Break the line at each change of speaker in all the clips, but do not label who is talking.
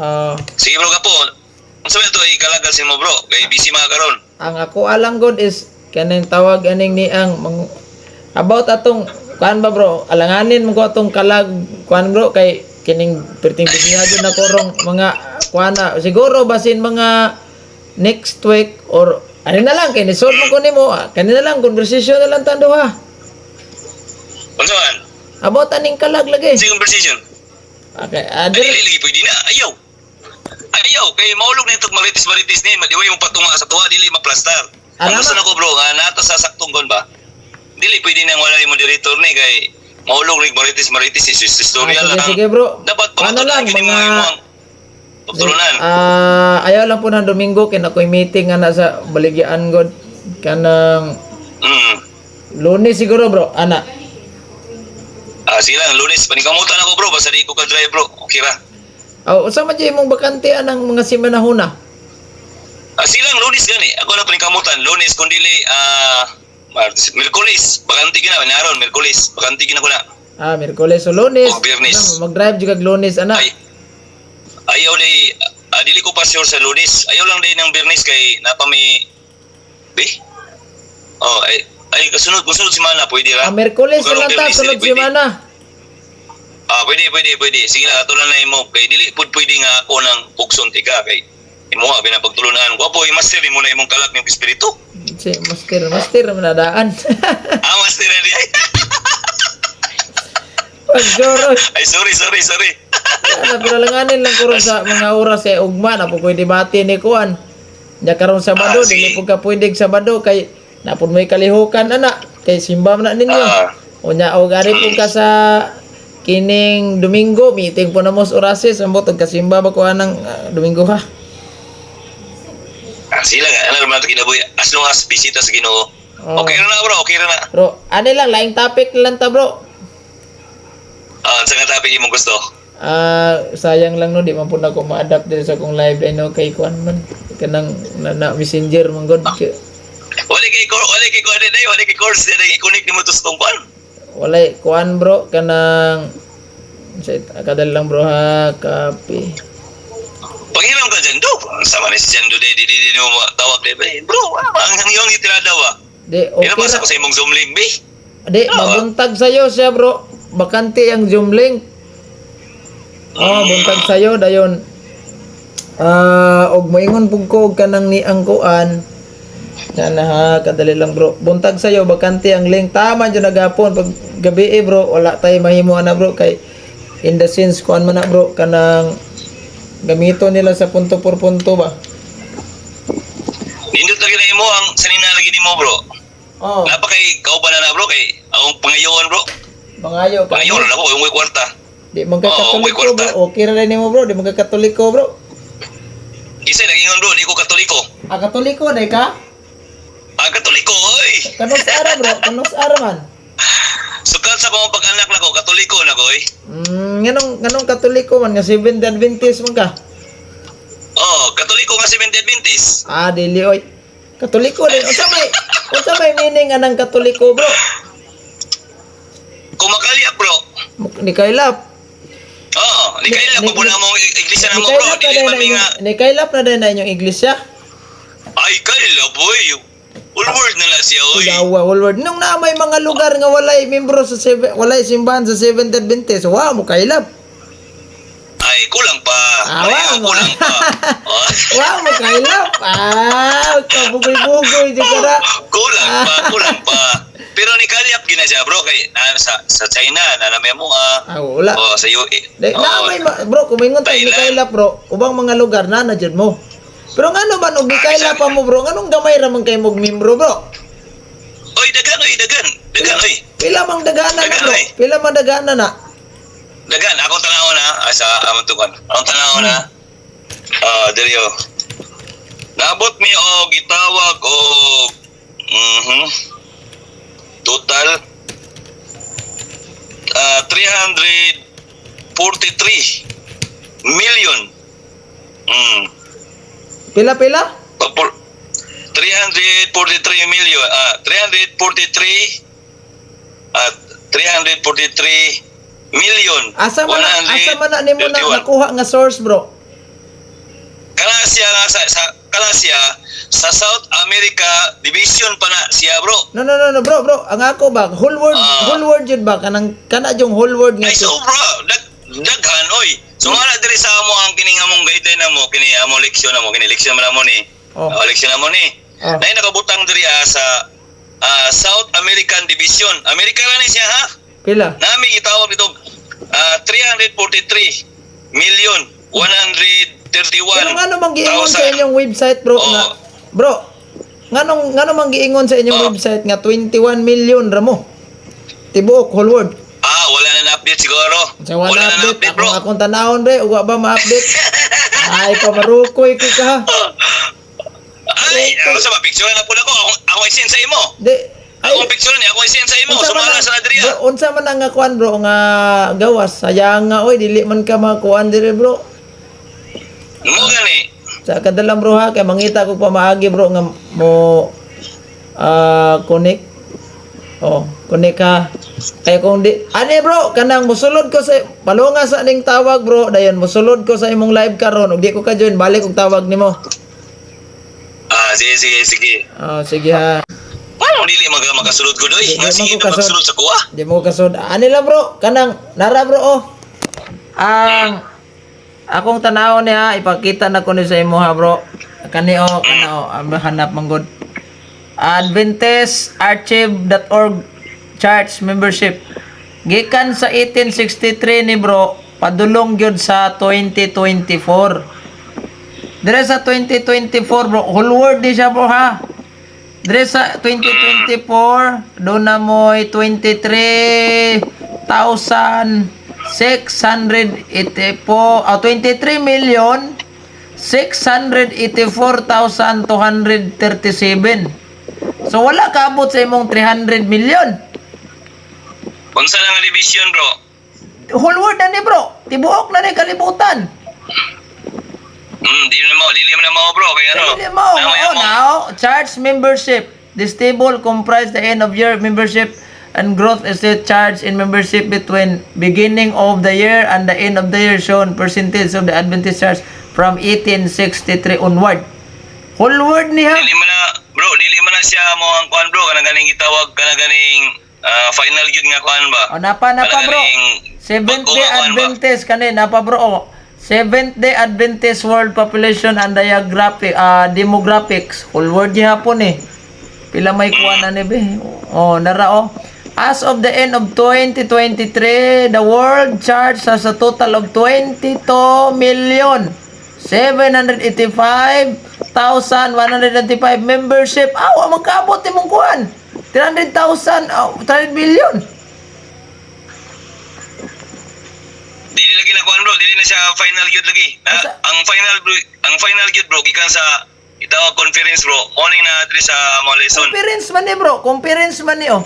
Ah,
Sige, bro, kapo. Unsa man to ikalagal mo, bro? Kay busy mga karon.
Ang ako alang god is kaning tawag aning niang mang, about atong kuan ba, bro, alanganin mo ko atong kalag kuan, bro, kay kining perting busy jud na korong mga kuan na siguro basin mga next week or ano na lang kay ni solve mo ko nimo, ah, kani na lang conversation na lang tando ha.
Unsa man?
About aning kalag lagi.
Sige, conversation.
Okay, ah,
Ay, dili lagi pwede na. Ayaw. Ayaw kay maulog na itong maritis-maritis ni, madiway mo patunga sa tuwa dili maplastar. Ang
Alam
gusto nako, bro, nga nata sa saktong kon ba? Dili pwede nang wala yung moderator ni kay maulog nig maritis-maritis is istorya
Ah, sige,
lang.
sige, bro.
Dapat
Ano lang,
pamatunan kini mo imong pagtulunan.
Ah, ayaw lang po ng Domingo kay ako'y meeting nga na sa Baligyaan god kanang Lunes siguro, bro, ana.
Ah, sige lang, Lunes panikamutan ako, bro, basta di ko ka drive, bro. Okay ra.
Oh, usa man jud imong bakante anang mga simanahuna?
Ah, sige lang, Lunes gani. Ako na panikamutan, Lunes kun dili Martes, Miyerkules, bakante gina naron Miyerkules, bakante gina ko na.
Ah, Miyerkules o Lunes.
O, Biyernes.
Ano, mag-drive jud kag Lunes ana.
Ay, ayaw day, dili ko pa sure sa Lunes. Ayaw lang day ng Biyernes kay napami. Be? Oh, ay, ay kasunod, kasunod semana pwede ra.
Ah, Miyerkules
Kung
na lang ta
Biyernes,
sunod
dili pwede.
semana.
Ah, pwede, pwede, pwede. Sige lang, ato lang na imo. Kay dili pud pwede nga ako ng pugson tika kay imo nga pinapagtulunan. Gwapo, i-master mo na imong kalak ng espiritu.
Si master, master man na daan.
Ah, master na di.
Pag-joro.
Ay, sorry, sorry, sorry.
Ana pinalanganin lang karon sa mga oras kay ugma na po ko'y debate ni kuan. Nya karon Sabado,
Ah, sige.
dili po ka pwede Sabado kay napud mo'y kalihukan ana kay simba man na ninyo.
Ah.
Unya og ari po ka sa kining Domingo, meeting po na mo sa orases, ambot og kasimba ba ko anang Domingo ha.
Ah, sila nga, ano naman ito kinabuhi. As long as bisita sa Ginoo.
Oh.
Okay ra na, bro, okay ra na.
Bro, ani lang laing topic lang ta, bro.
Ah, sa nga topic imong gusto?
Ah, sayang lang no di man pud nako ma-adapt diri sa akong live ay no kay kuan man kanang na messenger man god.
Wala kay kuan day, wala kay course day, i-connect nimo to sa tong kuan.
Walay kuan, bro, kanang sa kadal lang, bro, ha, copy.
Panghiram ka dyan, do. Sama ni si Jando day, di di di mo tawag day, "Bay, bro, ang iyong itirada ba?"
Di okay
Okay
ra.
Ko sa imong Zoom link, bay.
Di mabuntag sayo siya, bro. Bakante ang Zoom link. Oh, buntag sayo dayon. Ah, og moingon pug ko og kanang ni ang kuan. Sana ha, kadali lang, bro. Buntag sayo bakante ang link. Tama jud nagapon pag gabi eh, bro, wala tay mahimo ana, bro, kay in the sense kuan man na, bro, kanang gamito nila sa punto por punto ba.
Nindot lagi na imo ang sanina lagi nimo, bro.
Oh,
Napa kay kauban na na, bro, kay akong pangayoon, bro.
Mangayo ka.
Pangayoon na ako, yung kwarta.
Di man ka
Oo, may
Katoliko,
kwarta.
bro. Okay ra nimo, bro, di man ka Katoliko, bro.
Isa nagingon, bro, di ko Katoliko.
Ah, Katoliko day ka?
Ah, Katoliko, oy.
Kanus ara, bro, kanus ara man.
Sukad sa akong pag-anak nako, Katoliko na ko, oy.
Nganong Katoliko man nga Seventh Adventist man ka?
Oh, Katoliko nga Seventh Adventist.
Ah, dili oy. Katoliko din. Unsa may meaning anang Katoliko, bro?
Kumakalya, bro.
Ni kailap.
Oh, ni kaila pa na mo iglesia na
Ni
mo, bro.
kailap na
Dili
din
man
na
mi nga.
inyong, ni kailap na din na inyong iglesia.
Ay, kaila, boy. All world na lang siya, oy.
Yawa, whole world. Nung na may mga lugar nga walay membro sa seven, walay simbahan sa Seventh Adventist, wa mo kailap.
Ay, kulang pa.
Ah,
Ay,
wa mo.
kulang pa. Oh,
Wa mo kailap. Ah, kabugoy-bugoy di ka na.
Kulang pa, kulang pa. Pero ni Kalyap gina siya, bro, kay na, sa China na namin mo ah.
Ah, wala.
Oh, sa UE.
Di, na may bro, kung maingon tayo ni
Thailand.
kailap, bro, ubang mga lugar na na jud mo. Pero ngano man og ni kailap pa mo, bro, nganong gamay ra man kay mog membro, bro?
Oy, dagan, oy, dagan. Dagan, oy.
Pila mang dagana na, bro?
Dagan, oy.
Pila mang dagana na?
Dagan, akong tanaw na sa among tukan. Akong tanaw na. Ah, diri oh. Naabot mi og gitawag og total 343 million.
Pila pila?
343 million, 343 at 343 million.
Asa man na nimo na
131.
nakuha nga source, bro?
siya nga sa kana siya sa South America division pa na siya, bro.
No, no, no, no, bro, bro. Ang ako ba, whole world, whole world yun ba? Kanang, kana yung whole world nga.
Ay, so bro, daghan oy. So nga na diri sa amo ang kining among guideline na mo, kini among leksyon na mo, kini leksyon man mo ni.
Oh.
Oh, leksyon na mo ni.
Oh.
Nay nakabutang diri sa South American Division. Amerika lang ni siya, ha.
Pila?
Nami gitawag dito 343 million 131
Pero ngano mang giingon sa inyong website, bro,
Oo.
nga, bro, ngano mang giingon sa inyong website nga 21 million ra mo? Tibuok whole world.
Ah, wala na na-update siguro.
Sa wala
Wala na
update,
na-update, bro.
akong tanawon bre, uwa ba ma-update? Ay, pamarukoy ko ka.
Ay, ako sa picture na po ako. Ako i-send sa imo.
Di, ay,
Akong picture ni, ako i-send sa imo.
unsa man
Sumala sa Adria.
Bro, unsa man ang nga kuan, bro, nga gawas? Sayang nga oy, dili man ka makuan dire, bro.
Mo gani.
Sa kadalang, bro, ha, kay mangita ko pamaagi, bro, nga mo connect. Oh, connect ka. Kaya kung di ani, bro, kanang mosulod ko sa palunga sa ning tawag, bro, dayon mosulod ko sa imong live karon ug di ko ka join, balik og tawag nimo.
Ah, sige, sige, sige.
Oh, sige ha.
Paano dili makasulod ko doy?
Di
Nga
man
sige
ko
na
kasud.
magsulod sa kuha.
Di mo kasud. Ani lang, bro, kanang nara, bro, oh. Ang akong tanaw niya, ipakita na ko ni sa imo ha, bro. Kani oh, kana oh, ang hanap manggod. AdventistArchive.org church membership. Gikan sa 1863 ni, bro, padulong gyud sa 2024. Dire sa 2024, bro, whole world di siya, bro, ha. Dire sa 2024, doon na mo'y 23,684, 23 million 684,237. So wala kaabot sa imong 300 million.
Unsa lang ang division, bro?
Whole world na ni, bro. Tibuok na ni kalibutan.
Dili mo na mo, bro, kay ano?
Dili mo.
Namay
Oh,
among-
now, charge membership. This table comprise the end of year membership and growth is the charge in membership between beginning of the year and the end of the year, shown percentage of the Adventist Church from 1863 onward. Whole world niya.
Dili man na, bro, dili man na siya mo ang kuan, bro, kanang ganing gitawag kana ganing final gyud nga kuan ba?
O, napa napa,
Kanang
bro.
ganing
Seventh
bag-o
Day
nga kuan ba?
Adventist kani napa, bro. Oh. Seventh Day Adventist World Population and Diagraphic Demographics. Whole world gihapon eh. Pila may kuha na ni be. Oh, nara oh. As of the end of 2023, the world church has a total of 22 million 785,195 membership. Ah, wa magkaabot imong kuan. 300,000, oh, 300 million.
Dili lagi na kuan, bro, dili na siya final gyud lagi. Na, ang final bro, ang final gyud, bro, gikan sa itawag conference, bro. Morning na diri sa mga lesson.
Conference man ni, bro, conference man ni oh.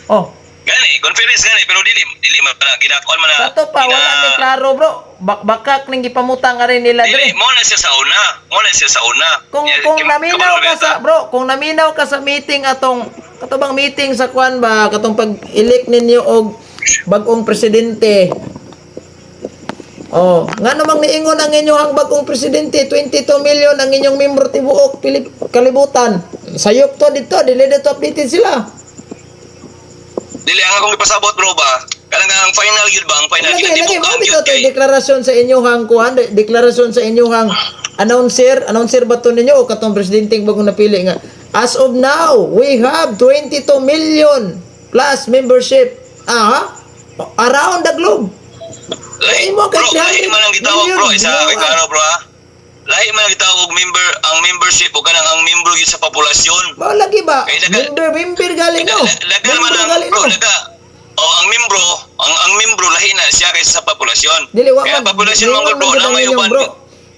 Oh,
Gani, conference gani, pero dili dili man na ginakuan man na.
Sa to pa wala ni klaro, bro. Bakak ning gipamutang ka rin nila
Dili
dre.
mo na siya sa una. Mo na siya sa una.
Kung
Yeah,
kung naminaw
kabalo
ka sa
beta.
bro, kung naminaw ka sa meeting atong kato bang meeting sa kuan ba, katong pag-elect ninyo og bag-ong presidente. Oh, nga namang niingon ang inyong bagong presidente, 22 million ang inyong membro tibuok Pilip kalibutan. Sayop to dito, dili dito updated sila.
Dili ang akong ipasabot, bro, ba. Kanang ang final gyud ba, ang final
Lagi, lagi,
ginatibok
mo
ang
bitaw
gyud
to
kay
deklarasyon sa inyong kuan, deklarasyon sa inyong announcer, announcer ba to ninyo o katong presidente bagong napili nga as of now, we have 22 million plus membership. Aha. Around the globe.
Lahi,
Ay, mo,
bro,
kay
lahi
300
man ang gitawag,
million,
bro, isa kay
binuha.
klaro, bro, ha. Lahi man ang gitawag og member, ang membership o kanang ang membro gyud sa populasyon.
Mao lagi ba?
Kay
Member, member gali no.
Daga man
Member
ang
gali
bro,
no.
daga. Oh, ang membro, ang membro lahi na siya kaysa sa populasyon.
Dili wa
Kaya
man.
populasyon man
Ningon
bro,
man gyud
na
ang
may
inyong
uban.
bro.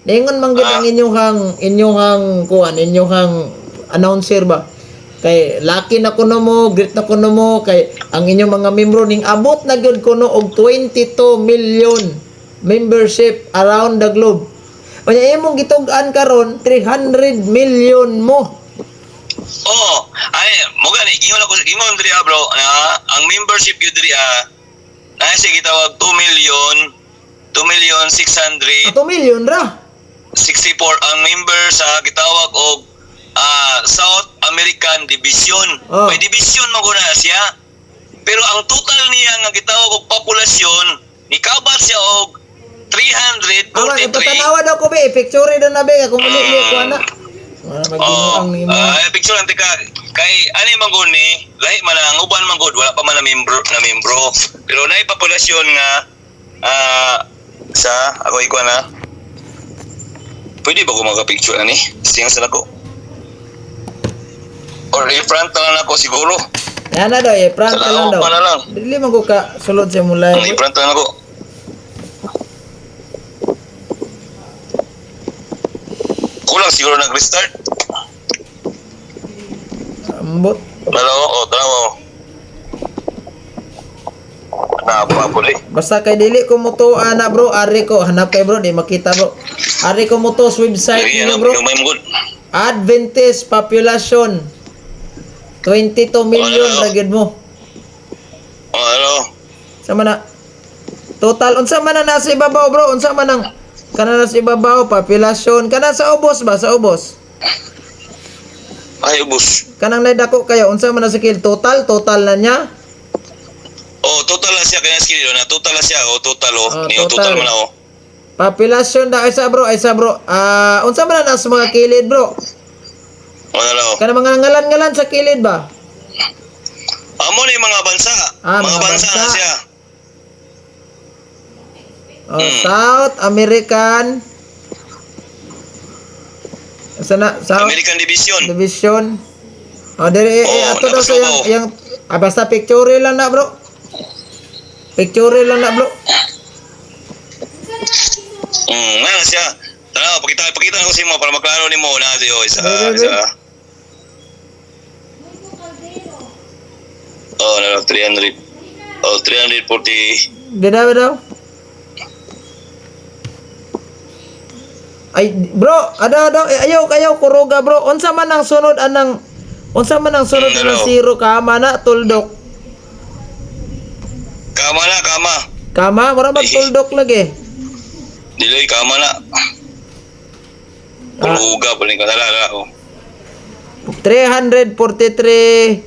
Ningon man gyud ang inyong kuan, inyong announcer ba. Kay laki na kuno mo, great na kuno mo kay ang inyong mga membro ning abot na gyud kuno og 22 million membership around the globe. Unya imong gitug-an karon 300 million mo.
Oo. Ay, mo gani gingon ako gingon diri ah, bro, na ang membership gyud diri na siya gitawag 2 million 2 million 600
2 million ra.
64 ang member sa gitawag og South American Division.
Oh.
May division man guna siya. Pero ang total niya nga gitawag og populasyon, nikabat siya og
Ama,
343.
ipatanawa daw ko be, i-picture daw na be, kung muli ko ana. Wala
Oh,
magbinuang nimo.
Picture lang tika kay ani man gud ni, lahi man ang uban man gud, wala pa man na membro. Pero naay populasyon nga sa ako ikuan na. Pwede ba ko maka-picture ani? Sing sa nako. Or i-front na lang ako siguro.
Yan na daw, i-prank
Sa
ka lang
laot
daw.
pa na lang.
Dili man ko ka sulod sa mulay.
Ang i-front na lang ako. Kulang siguro nag-restart.
Ambot.
Dalawa, oh, dalawa. Napapuli.
Basta kay dili ko mo ana bro, ari ko hanap kay bro, di makita bro. Ari ko mo to sa website
Ay,
ninyo
ano,
bro.
gamay mo gud.
Adventist population 22 million
Ano?
ra gyud mo.
Oh, hello.
Sa man na total unsa man na nasa ibabaw bro? Unsa man ang kana nasa ibabaw population kana sa ubos ba, sa ubos?
Ay, ubos.
Kanang naidako kayo unsa man na sa kill total total na niya?
Oh, total na siya kaya skill na total na siya. Oh, total oh.
Oh,
Niyo
total.
total man na oh.
Population da isa bro, isa bro. Unsa man na nasa mga kilid bro?
Oh, hello.
Kana mga ngalan-ngalan sa kilid ba?
Amo ni mga bansa.
Ah,
mga
mga
bansa na
bansa.
siya.
Oh, South American. Sana South
American Division.
Division. Oh, dire eh,
Oh,
ato daw sa yang
nakasubaw.
yang basta picture lang na bro. Picture lang na bro.
Nga na siya. Tanaw, pakita pakita ko sa imo para maklaro nimo na siya isa
Be, be, be.
isa. Oh, no, 300. Oh, 340.
Bida bida. Ay bro, ada daw eh, ayaw ayaw kuruga bro. Unsa man ang sunod anang unsa man ang sunod anang
Ano?
zero kama na tuldok.
Kama na, kama.
Kama mura mag tuldok lagi.
Diloy, kama na.
Ah.
Kuruga, paling ka nalala oh.
343,000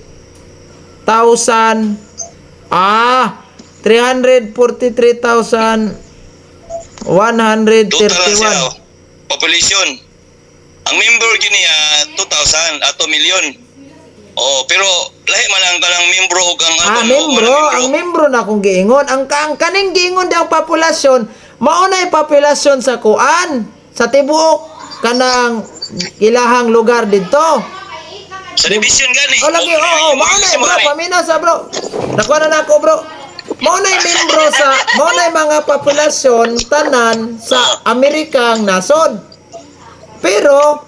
343,131.
Total lang siya, oh. Population. Ang member gini niya 2,000 ato milyon. Oh, pero lahi man ang kanang membro og ang
Ah,
ang-
membro, ang membro na akong giingon. Ang kaning giingon daw populasyon, mao na populasyon sa kuan, sa tibuok kanang ilahang lugar didto.
Sa division gani.
Oh, lagi, oo, oh, mao na bro, paminaw sa bro. Nakuha na nako bro. Mao na membro sa, mao na mga populasyon tanan sa Amerikang nasod. Pero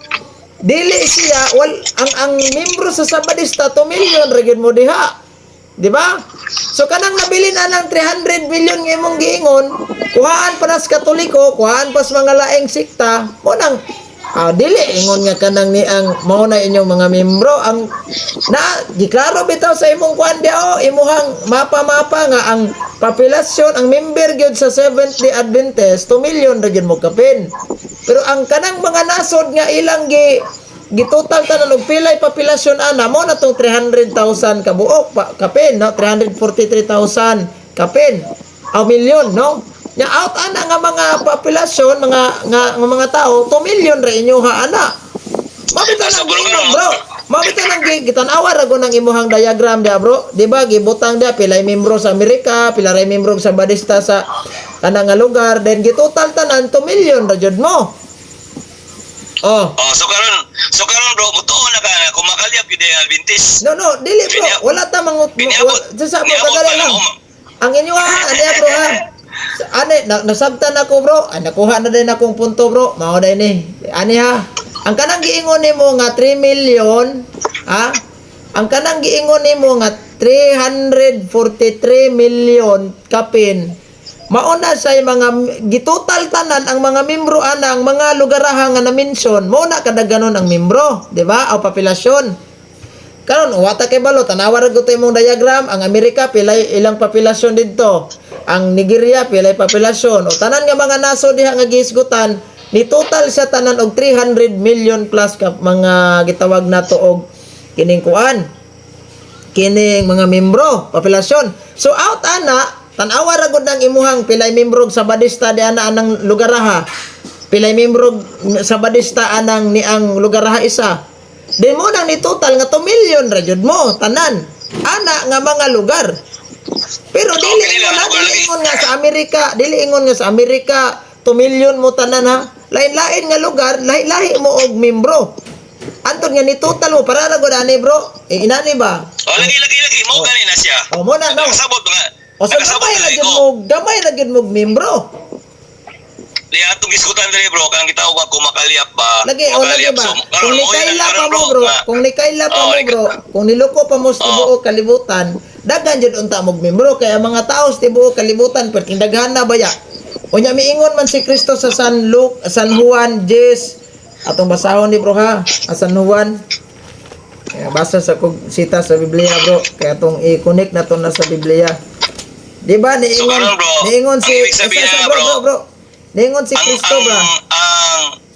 dili siya wal ang membro sa Sabadista 2 million ra gyud mo diha. Di ba? So kanang nabilin anang 300 billion nga imong giingon, kuhaan pa nas Katoliko, kuhaan pa sa mga laing sikta, mo nang dili ingon nga kanang ni ang mao na inyong mga membro ang na giklaro bitaw sa imong kuan dia oh, imuhang mapa-mapa nga ang populasyon ang member gyud sa Seventh Day Adventist 2 million ra gyud mo kapin. Pero ang kanang mga nasod nga ilang gitotal tanan og pilay populasyon ana mo na tong 300,000 kabuok pa, kapin no, 343,000 kapin aw milyon no. Nya out ana nga mga populasyon mga nga mga tao 2 million ra inyoha ana. Mabita
Sa
nang
bulong
giingon,
ano?
bro. Mabita nang gitan-awa ra go nang imuhang diagram dia bro. Di ba gibutang dia pilay membro sa Amerika, pila ray membro sa Badista sa kanang nga lugar, then gitotal tanan 2 million ra jud mo. Oh.
Oh, so karon bro, mutuo na ka na kung makalyap gyud ang Adventist.
No, no, dili bro. Wala ta mangut
Piniabot.
Sa mo
Piniabot
kadali
pa
lang.
na ako.
Ang inyo ha, ani bro ha. Ani na, nasabtan ako bro. Ay, nakuha na din akong punto bro. Mao day ni. Ani ha. Ang kanang giingon nimo nga 3 million, ha? Ang kanang giingon nimo nga 343 million kapin. Mauna sa mga gitotal tanan ang mga membro ana ang mga lugaraha nga na-mention, mao na kadaganon ang membro, di ba? O populasyon. Karon wata kay balo tanawa ra gyud imong diagram ang Amerika pilay ilang populasyon didto. Ang Nigeria pilay populasyon. O tanan nga mga nasod diha nga gihisgutan Ni total siya tanan og 300 million plus ka mga gitawag nato og kining kuan, kining mga membro, populasyon. So out ana, tan-awa ra gud ang imuhang pilay membro sa Badista di ana anang lugar ha. Pilay membro sa Badista anang niang lugar ha isa. Di mo nang ni total nga 2 million ra jud mo tanan. Ana nga mga lugar. Pero dili
Okay
ingon
lang,
ha, dili
wala.
ingon nga sa Amerika, dili ingon nga sa Amerika 2 million mo tanan ha. Lain-lain nga lugar, lahi-lahi mo og membro. Antod nga ni total mo para ra gud ani, bro. Eh, inani ba?
Oh, lagi, lagi, lagi. Mo gani na siya.
Oh, mo na no.
Nakasabot nga.
O so
Nakasabot
gamay
na
ra gyud
ko.
mo, gamay ra gyud mo membro.
Di atong gisgutan diri, bro, kanang gitawag nga kumakalyap ba?
Lagi o lagi
Kumakalyap.
ba?
So,
Kung
karon, mo
nikaila
yun,
pa
karon,
mo, bro,
nga.
kung nikaila pa
Oh,
mo, bro, kung niloko pa mo sa tibuok kalibutan, daghan jud unta mog membro kay ang mga tao sa tibuok kalibutan perting daghan na baya. Unya miingon man si Kristo sa San Luke, San Juan 10. Atong basahon ni, bro, ha. Ah, San Juan. Kaya basa sa kog sita sa Biblia, bro, kaya atong i-connect na to na sa Biblia. Di ba niingon
So, karon, bro,
niingon si
ang ibig sabihin
isa, isa,
na,
bro, bro,
bro,
bro. Niingon si
Ang
Kristo
ang
ba?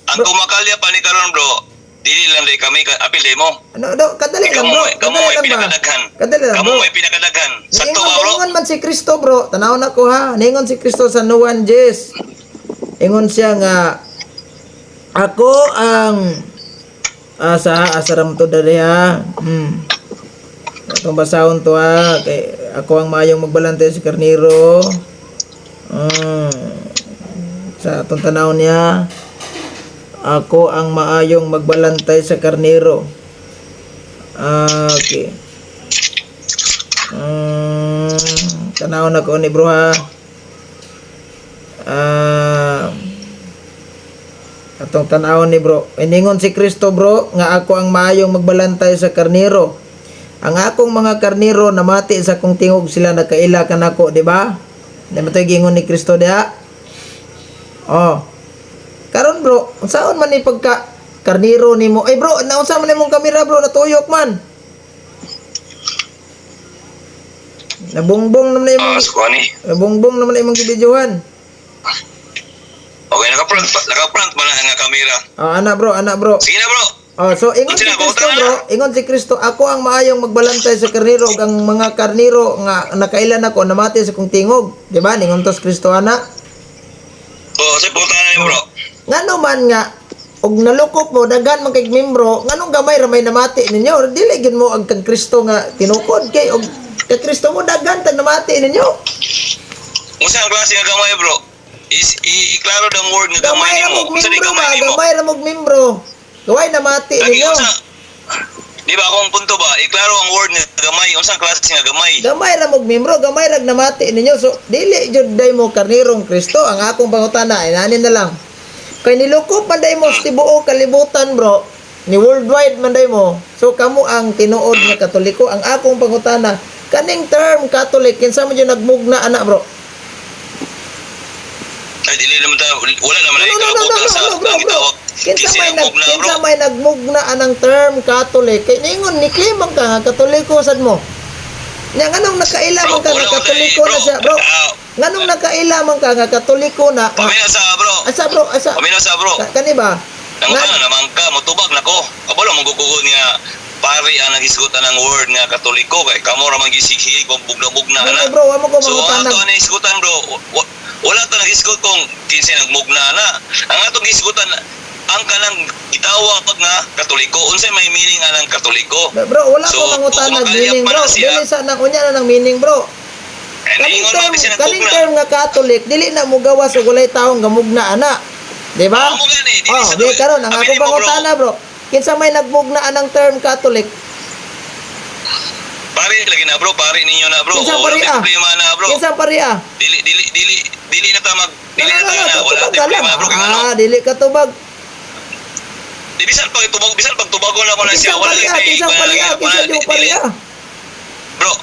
ang kumakalya pa ni karon, bro, dili lang day kami apil day mo.
Ano do, kadali lang,
Kamo
bro.
may kamo
Kadali
may
lang ba?
pinakadaghan.
Kadali lang,
Kamo
bro.
may pinakadaghan. Sakto
Niingon,
ba, bro?
niingon man si Kristo, bro. Tanaw na ko ha. Niingon si Kristo sa Nuwan Jes. Ingon siya nga ako ang asa asaram to dali ha. Atong basahon to ha. Kay ako ang maayong magbalante si karniro. Sa atong tanaw niya, ako ang maayong magbalantay sa karniro. Ah, okay. Tanaw na ko ni bro ha. Ah, atong tanawon ni bro. Iningon si Kristo, bro, nga ako ang maayong magbalantay sa karniro. Ang akong mga karniro namati sa akong tingog, sila nakaila kanako, di ba? Di ba ito'y giingon ni Kristo diha? Oh. Karon, bro, unsaon man ni pagka karniro nimo? Ay bro, naunsa man imong kamera, bro, natuyok man. Nabungbong naman na imong
Ah, so ni.
nabungbong naman na imong gibidyohan.
Okay, naka-front ba na ang kamera?
Oh, ana bro, ana bro.
Sige na, bro.
Oh, so ingon si
Sila,
Kristo,
bautan na.
bro, ingon si Kristo, ako ang maayong magbalantay sa karniro ug ang mga karniro nga nakailan ako namati sa kong tingog, di ba? Ningon to si Kristo ana.
Oh, sige, punta na nimo, bro.
Ngano man nga og nalukop mo daghan man kay membro, nganong gamay ra may namati ninyo? Dili gyud mo ang kang Kristo nga tinukod kay og kay Kristo mo daghan tag namati ninyo.
Unsa ang klase nga gamay, bro? Is iklaro ang word nga gamay
Gamay ra
nimo.
mog
Unsa di
membro
gamay
ba?
nimo?
Gamay ra mog membro. Gaway namati
Lagi
ninyo.
unsa? Di ba akong punto ba? Iklaro ang word nga gamay. Unsa ang klase nga gamay?
Gamay ra mog membro, gamay rag namati ninyo. So dili jud day mo karnirong Kristo ang akong pangutana, inani na lang. Kay nilukop man day mo sa tibuok kalibutan, bro. Ni worldwide man day mo. So kamo ang tinuod nga Katoliko. Ang akong pangutana, kaning term Catholic kinsa man jud nagmugna ana, bro?
Ay, dili naman ta, wala naman
No,
ay
no, no, no,
kalabutan
no,
sa
no, bro,
ang
bro.
gitawag.
Kinsa
Kinsa
may nag
nagmugna, bro?
kinsa may nagmugna anang term Catholic? Kay ningon ni claim man ka nga Katoliko sad mo. Nya nganong nakaila man
Bro,
ka nga
wala ko
Katoliko
bro.
na siya, bro?
Ah,
Nganong nakaila man ka nga Katoliko na?
Pamina sa, bro.
Asa, bro, asa?
Pamina sa, bro.
Kani ba?
Nangutana naman ka, mutubag nako. Kabalo mong gugugod nga pari ang nagisgutan ng word nga Katoliko kay kamo ra man gisighi kung bugna-bugna
No,
na.
bro, wa mo ko
So ang
mangutana.
ato ang naisgutan, bro, wala ta nagisgot kung kinsa nagmugna na. Ang atong gisgutan ang kanang gitawag nga Katoliko, unsay may meaning anang Katoliko?
Bro, wala
So,
ko mangutana
kumakalyap
meaning,
pa
bro.
na siya.
Dili sa nang unya na ng meaning, bro.
Eh,
Kaning
niingon
term,
man kasi
kaning
nagmugna.
term nga Catholic, dili na mugawas og walay taong gamugna ana. Di ba?
Amo gani, dili
Oh,
sa
di karon ang
Abi
akong
nimo, bro.
pangutana, bro. Kinsa may nagmugna anang term Catholic?
Pari lagi na, bro, pari ninyo na, bro.
Kinsa
O, wala
pari
tay
ah?
problema na, bro.
Kinsa pari ah?
Dili dili dili dili na ta mag dili
No,
na
no,
ta
no,
na wala
tubag
tay
ka lang.
problema, bro, kay ano.
Ah, dili ka tubag.
Di bisan pag tubag, bisan pag tubagon ako na
Kinsa
siya, wala
pari ah?
tay
Kinsa pari ah? Kinsa
wala
di pari ah?
Bro,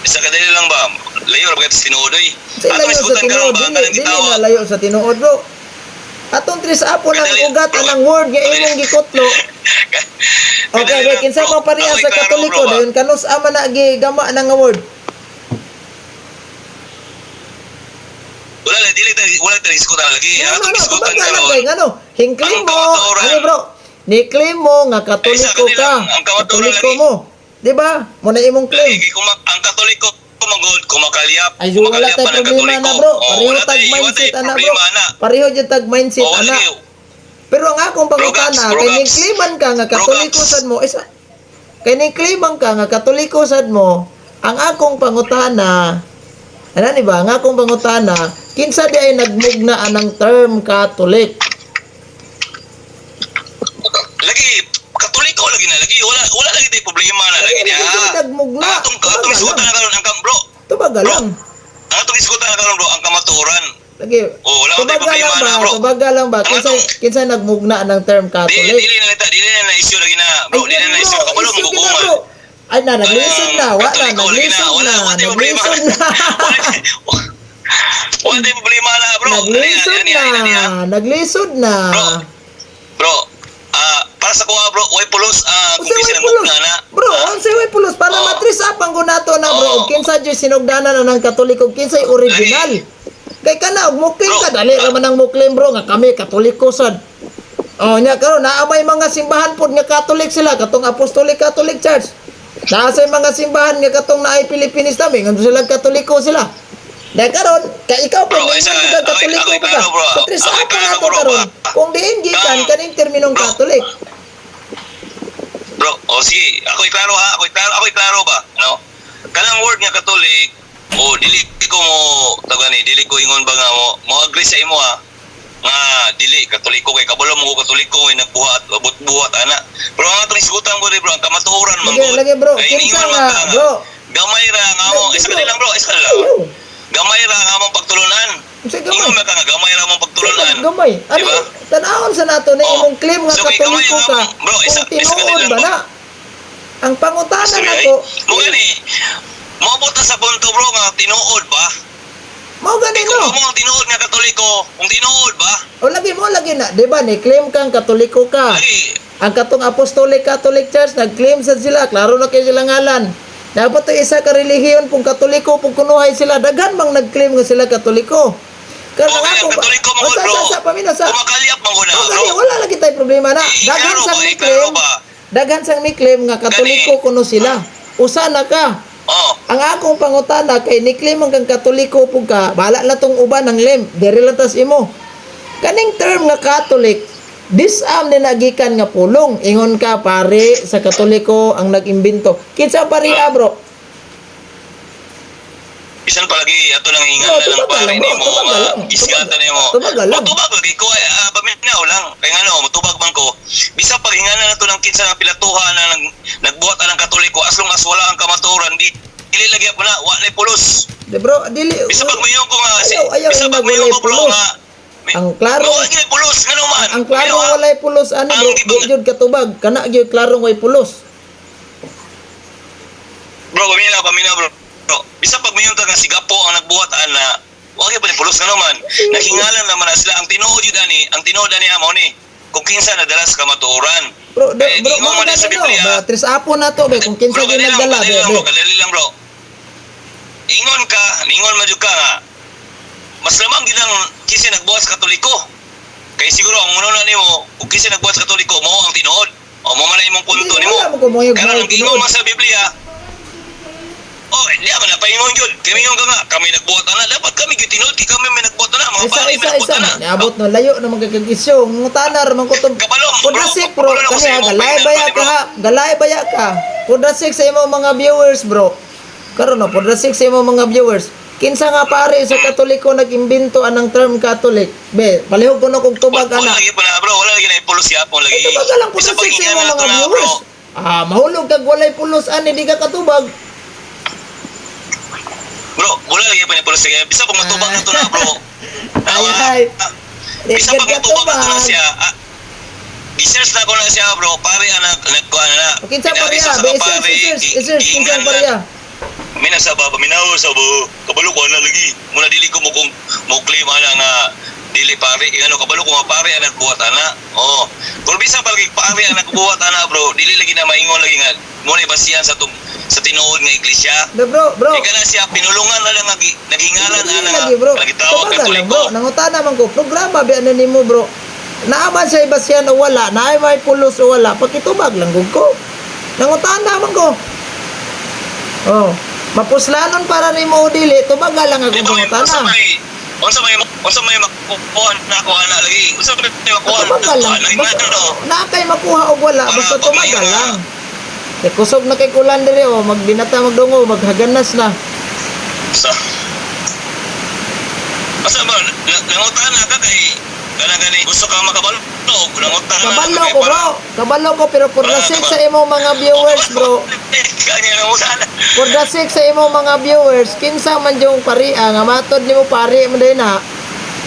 isa ka dili lang ba? Layo ra ba sa tinuod oy.
Sa
Atong
layo sa
isgutan karon
tinuod,
ba
dili,
kanang
dili na
gitawag?
layo sa tinuod, bro. Atong tres apo ng
Kadali,
ugat
bro.
anang word nga imong gikutlo. Okay,
Kadali
okay,
lang,
kinsa
bro.
man pareha
Ako'y
sa
klaro,
Katoliko
bro, ba?
dayon kanus ama na gigama na nga word.
Wala lang, dili ta wala tayo isgutan lagi.
No,
Ang
no,
atong
no,
isgutan
tubaga lang
karon.
kay ngano. Hingklaim
Ang
mo,
kamatuoran.
ano bro? Ni-claim mo nga
Ay, sa
Katoliko
kanila,
ka.
ang kamatuoran
Katoliko
lagi.
mo. Di ba? Mo na imong claim.
Lagi kay ang Katoliko kumagod, kumakalyap,
Ay, so wala
kumakalyap
tay
pa ng
problema na
Katoliko.
bro.
Oh,
Pareho
wala
tag
tay, wala tay
mindset ana bro.
problema na.
Pareho jud tag mindset
Oh,
ana.
lagi.
Pero ang akong pangutana,
Bro, Gaps, bro,
kay
Gaps.
ni-claiman ka nga
Bro,
Katoliko
Gaps.
sad mo, isa kay ni-claiman ka nga Katoliko sad mo, ang akong pangutana, ano ni ba? Ang akong pangutana, kinsa di ay nagmugna anang term Catholic?
Lagi Katoliko lagi na lagi, wala wala lagi tay problema na lagi
Lagi,
niya.
lagi sila nagmugna.
Ang atong
Tubaga
atong isgutan
lang.
na karon ang bro.
Tubaga
Bro.
lang.
Ang atong isgutan na karon bro, ang kamatuoran.
Lagi.
Oh, wala akong
Tubaga
problema
lang ba?
na, bro.
Tubaga lang ba?
Ang
Kinsa
atong-
kinsa nagmugna ng term
Dili
Catholic?
dili na nita, dili na na issue lagi na. Bro,
Ay,
dili na na issue
bro,
kabalo
issue
mo
gina,
kukuman.
bro. Ay na, naglisod na. Wala,
Katoliko, lagi
naglisod
wala,
na.
wala tay problema.
Naglisod na.
Wala tay problema na, bro.
Naglisod
Ani,
na.
ani, ani, ani,
Naglisod na.
Bro, bro, para sa kuha bro, way pulos kung
Unsay
di
way
sila
pulos?
mugna na.
Bro, unsay way pulos para
Oo.
matris up ang gunato na bro.
Oo.
Og kinsa jud sinugdanan na ng Katoliko, kinsay original. Kay kana og mo-claim
Bro,
ka dali ra man ang mo-claim bro nga kami Katoliko sad. Oh, nya karon naa may mga simbahan pod nga Catholic sila katong Apostolic Catholic Church. Naa say mga simbahan nga katong naay Pilipinista may ngadto sila Katoliko sila. Dahil karon kay ikaw po
Bro,
may
isa,
mga Katoliko
ako'y
pa ka.
klaro, bro.
So tris
Ako'y
up na
klaro,
nato
bro,
karon.
ba?
Kung diin gikan
Kang-
kaning terminong
Bro.
Catholic.
Bro, oh sige, ako'y klaro ha, ako'y klaro ba? No? Kanang word nga Catholic, oh dili ko mo tagani, dili ko ingon ba nga mo, mo agree sa imo ha. Nga dili Katoliko kay kabalo mo ko Katoliko ay nagbuhat, abot-buhat ana. Pero ang atong isgutan ko bro, ang kamatuoran man
Lagi,
gud.
lagi, bro.
Kay
Kinsa
ingon man
nga,
ka nga,
bro.
Gamay ra nga mo,
Lagi,
isa
bro.
ka lang bro, isa ka lang.
Ayaw.
Gamay ra nga among pagtulunan.
Unsay gamay?
Ingon man ka nga gamay ra among pagtulunan.
Gamay. Ano,
Diba?
tanawon sa nato na
Oo.
imong claim nga
So, kay
Katoliko
gamay
ka.
nga, bro, isa-
Kung
isa ka
tinuod
lang,
ba
bro.
na? Ang pangutana
Sorry, ay.
nako,
Mo gani. Moabot na sa punto bro nga tinuod ba?
mao gani
Kung
no.
mo ang tinuod nga Katoliko, kung tinuod ba?
O lagi mo lagi na, di ba ni claim kang Katoliko ka.
Lagi
Ang katong Apostolic Catholic Church nag-claim sad sila, klaro na kay sila ngalan. Dapat to isa ka relihiyon pung Katoliko pung kunuhay sila, daghan mang nag-claim nga sila Katoliko. Karon
Okay,
ako
ang Katoliko mo
O, sa,
bro.
sa, sa, pamina sa.
Kumakalyap man ko na
O
bro.
gani, wala lagi tay problema na.
Eh,
Daghan
klaro
sang
ba?
mi
Eh, klaro
claim.
ba?
Daghan sang mi claim nga Katoliko
Gani.
kuno sila. Usa na ka.
Oh,
Ang akong pangutana kay ni claim ang kang Katoliko pug ka, bahala na tong uban ang lem, diri lang tas imo. Kaning term nga Catholic, disarm ni nagikan nga pulong. Ingon ka pare sa Katoliko ang nag-imbento. Kinsa pare ah, bro?
bisan palagi ato lang hingan
Bro,
na lang
tubaga
pare
lang, bro,
nimo,
tubaga lang.
isgatan nimo.
Tubaga lang.
Tubag lagi ko ay paminaw lang. Kay ngano, motubag man ko. Bisa pag hingan na nato ng kinsa nga pilatuhan na nagbuhat ang Katoliko as long as wala ang kamatuoran di dili lagi ako na wa na pulos.
Di bro, dili.
Bisa pag mayon ko nga si
Ayaw, ayaw
bisa
yung
pag mayon
nagwalay
ko bro
pulos.
nga
Ang klaro-
Wala gyud pulos ngano man.
Ang klaro
Pero,
walay pulos ani
ang
bro,
gibang-
di jud katubag. Kana gyud klarong way pulos.
Bro, paminaw, paminaw bro. Bro, bisa pag mayon ta nga si Gapo ang nagbuhat ana, wa gyud pa ni pulos ngano man. Nahingalan naman na sila ang tinuod yun ani, ang tinuod ani amo ni. Kung kinsa nadala sa kamatuoran.
Bro, di,
Eh,
bro,
ingon
mao
man ni sa
gani no.
Biblia.
Ba, tres apo na to be kung kinsa
Bro,
gyud
kadali lang,
nagdala
kadali
be.
lang,
Be.
bro, kadali lang bro. Ingon ka, ningon man jud ka nga. Mas lamang gid ang kinsa nagbuhat sa Katoliko. Kay siguro ang una na nimo, kung kinsa nagbuhat sa Katoliko, mo ang tinuod. O mo man na imong punto
Hindi,
nimo.
wala mo kumayog
Karon
mao
ang
tinuod.
giingon man sa Biblia, oh, hindi ako napaingon yun. Kami yung nga, kami nagbuhat na. Dapat kami gyud tinuod, kay kami may nagbuhat na. Mga
Isa,
pare may
isa,
nagbuhat
isa.
na.
Niabot no, layo na magkakagisyo. Ngutanar, man ko to.
Kabalo, bro.
Pudrasik, bro.
Kabalo na ko
Kani
sa
ha,
imong
galay
final,
baya
bro.
ka ha. Galay baya ka. Pudrasik sa imong mga viewers, bro. Karon no, pudrasik sa imong mga viewers. Kinsa nga pare sa Katoliko nag-imbento anang term Catholic? Be, palihog ko no kog tubag
Wala
ana.
lagi pa na bro, wala lagi na ipulos yapon lagi.
Ay, tubaga lang
Bisa
pudrasik sa
pag
imong
ingana
mga
to na, bro.
viewers. Ah, mahulog kag walay pulos ani di ka katubag.
Bro, wala lagi pa na ipulos. Bisa pag matubag na to na bro.
Ay, ay. Di
Bisa
ka
pag matubag na to na
katubag.
siya, i-search na ko na siya bro, pare anak nagkuha na.
O kinsa pare
Pinariso
ah,
sa
be,
kapare,
isers, isers, isers, kinsa
giingan
pare
na.
ah.
Mina sa baba, minaw sa bo. Kabalo ko na lagi. Muna dili ko mo kung mo claim ana nga dili pare, ingano kabalo ko nga pare ang nagbuhat ana. Oh. Kung bisa palagi pare ang nagbuhat ana bro, dili lagi na maingon lagi nga Mo na basihan sa sa tinuod nga iglesia.
Da bro, bro.
Ika na siya pinulungan na lang nga naghingalan
Hindi
ana
lagi, bro.
nga gitawag
Tubagan lang,
Katoliko.
bro. Nangutana man ko, programa ba na nimo, bro? Naaman siya ibasyan o wala, naay may pulos o wala, pakitubag lang gud ko. Nangutana man ko. Oh, mapuslanon para nimo o dili, tubaga lang
Di
akong
ba may
pangutana.
unsa may makuha na ako ana lagi. Unsa may makuha na
Tubaga
ako
lang.
ana
Basta
ano.
naa kay makuha og wala,
Para
basta tubaga
pag-
lang. Kay kusog na kay kulan diri oh, magbinata magdungo, maghaganas na.
Sa Asa ba nangutana ka kay kana gani gusto ka makabalo nangutana ka
Kabalo
kay
ko, bro. Kabalo ko pero for the sake sa imong mga viewers, bro.
Kanya nangutana.
For the sake sa imong mga viewers, kinsa man yung paria nga matod nimo pari man din na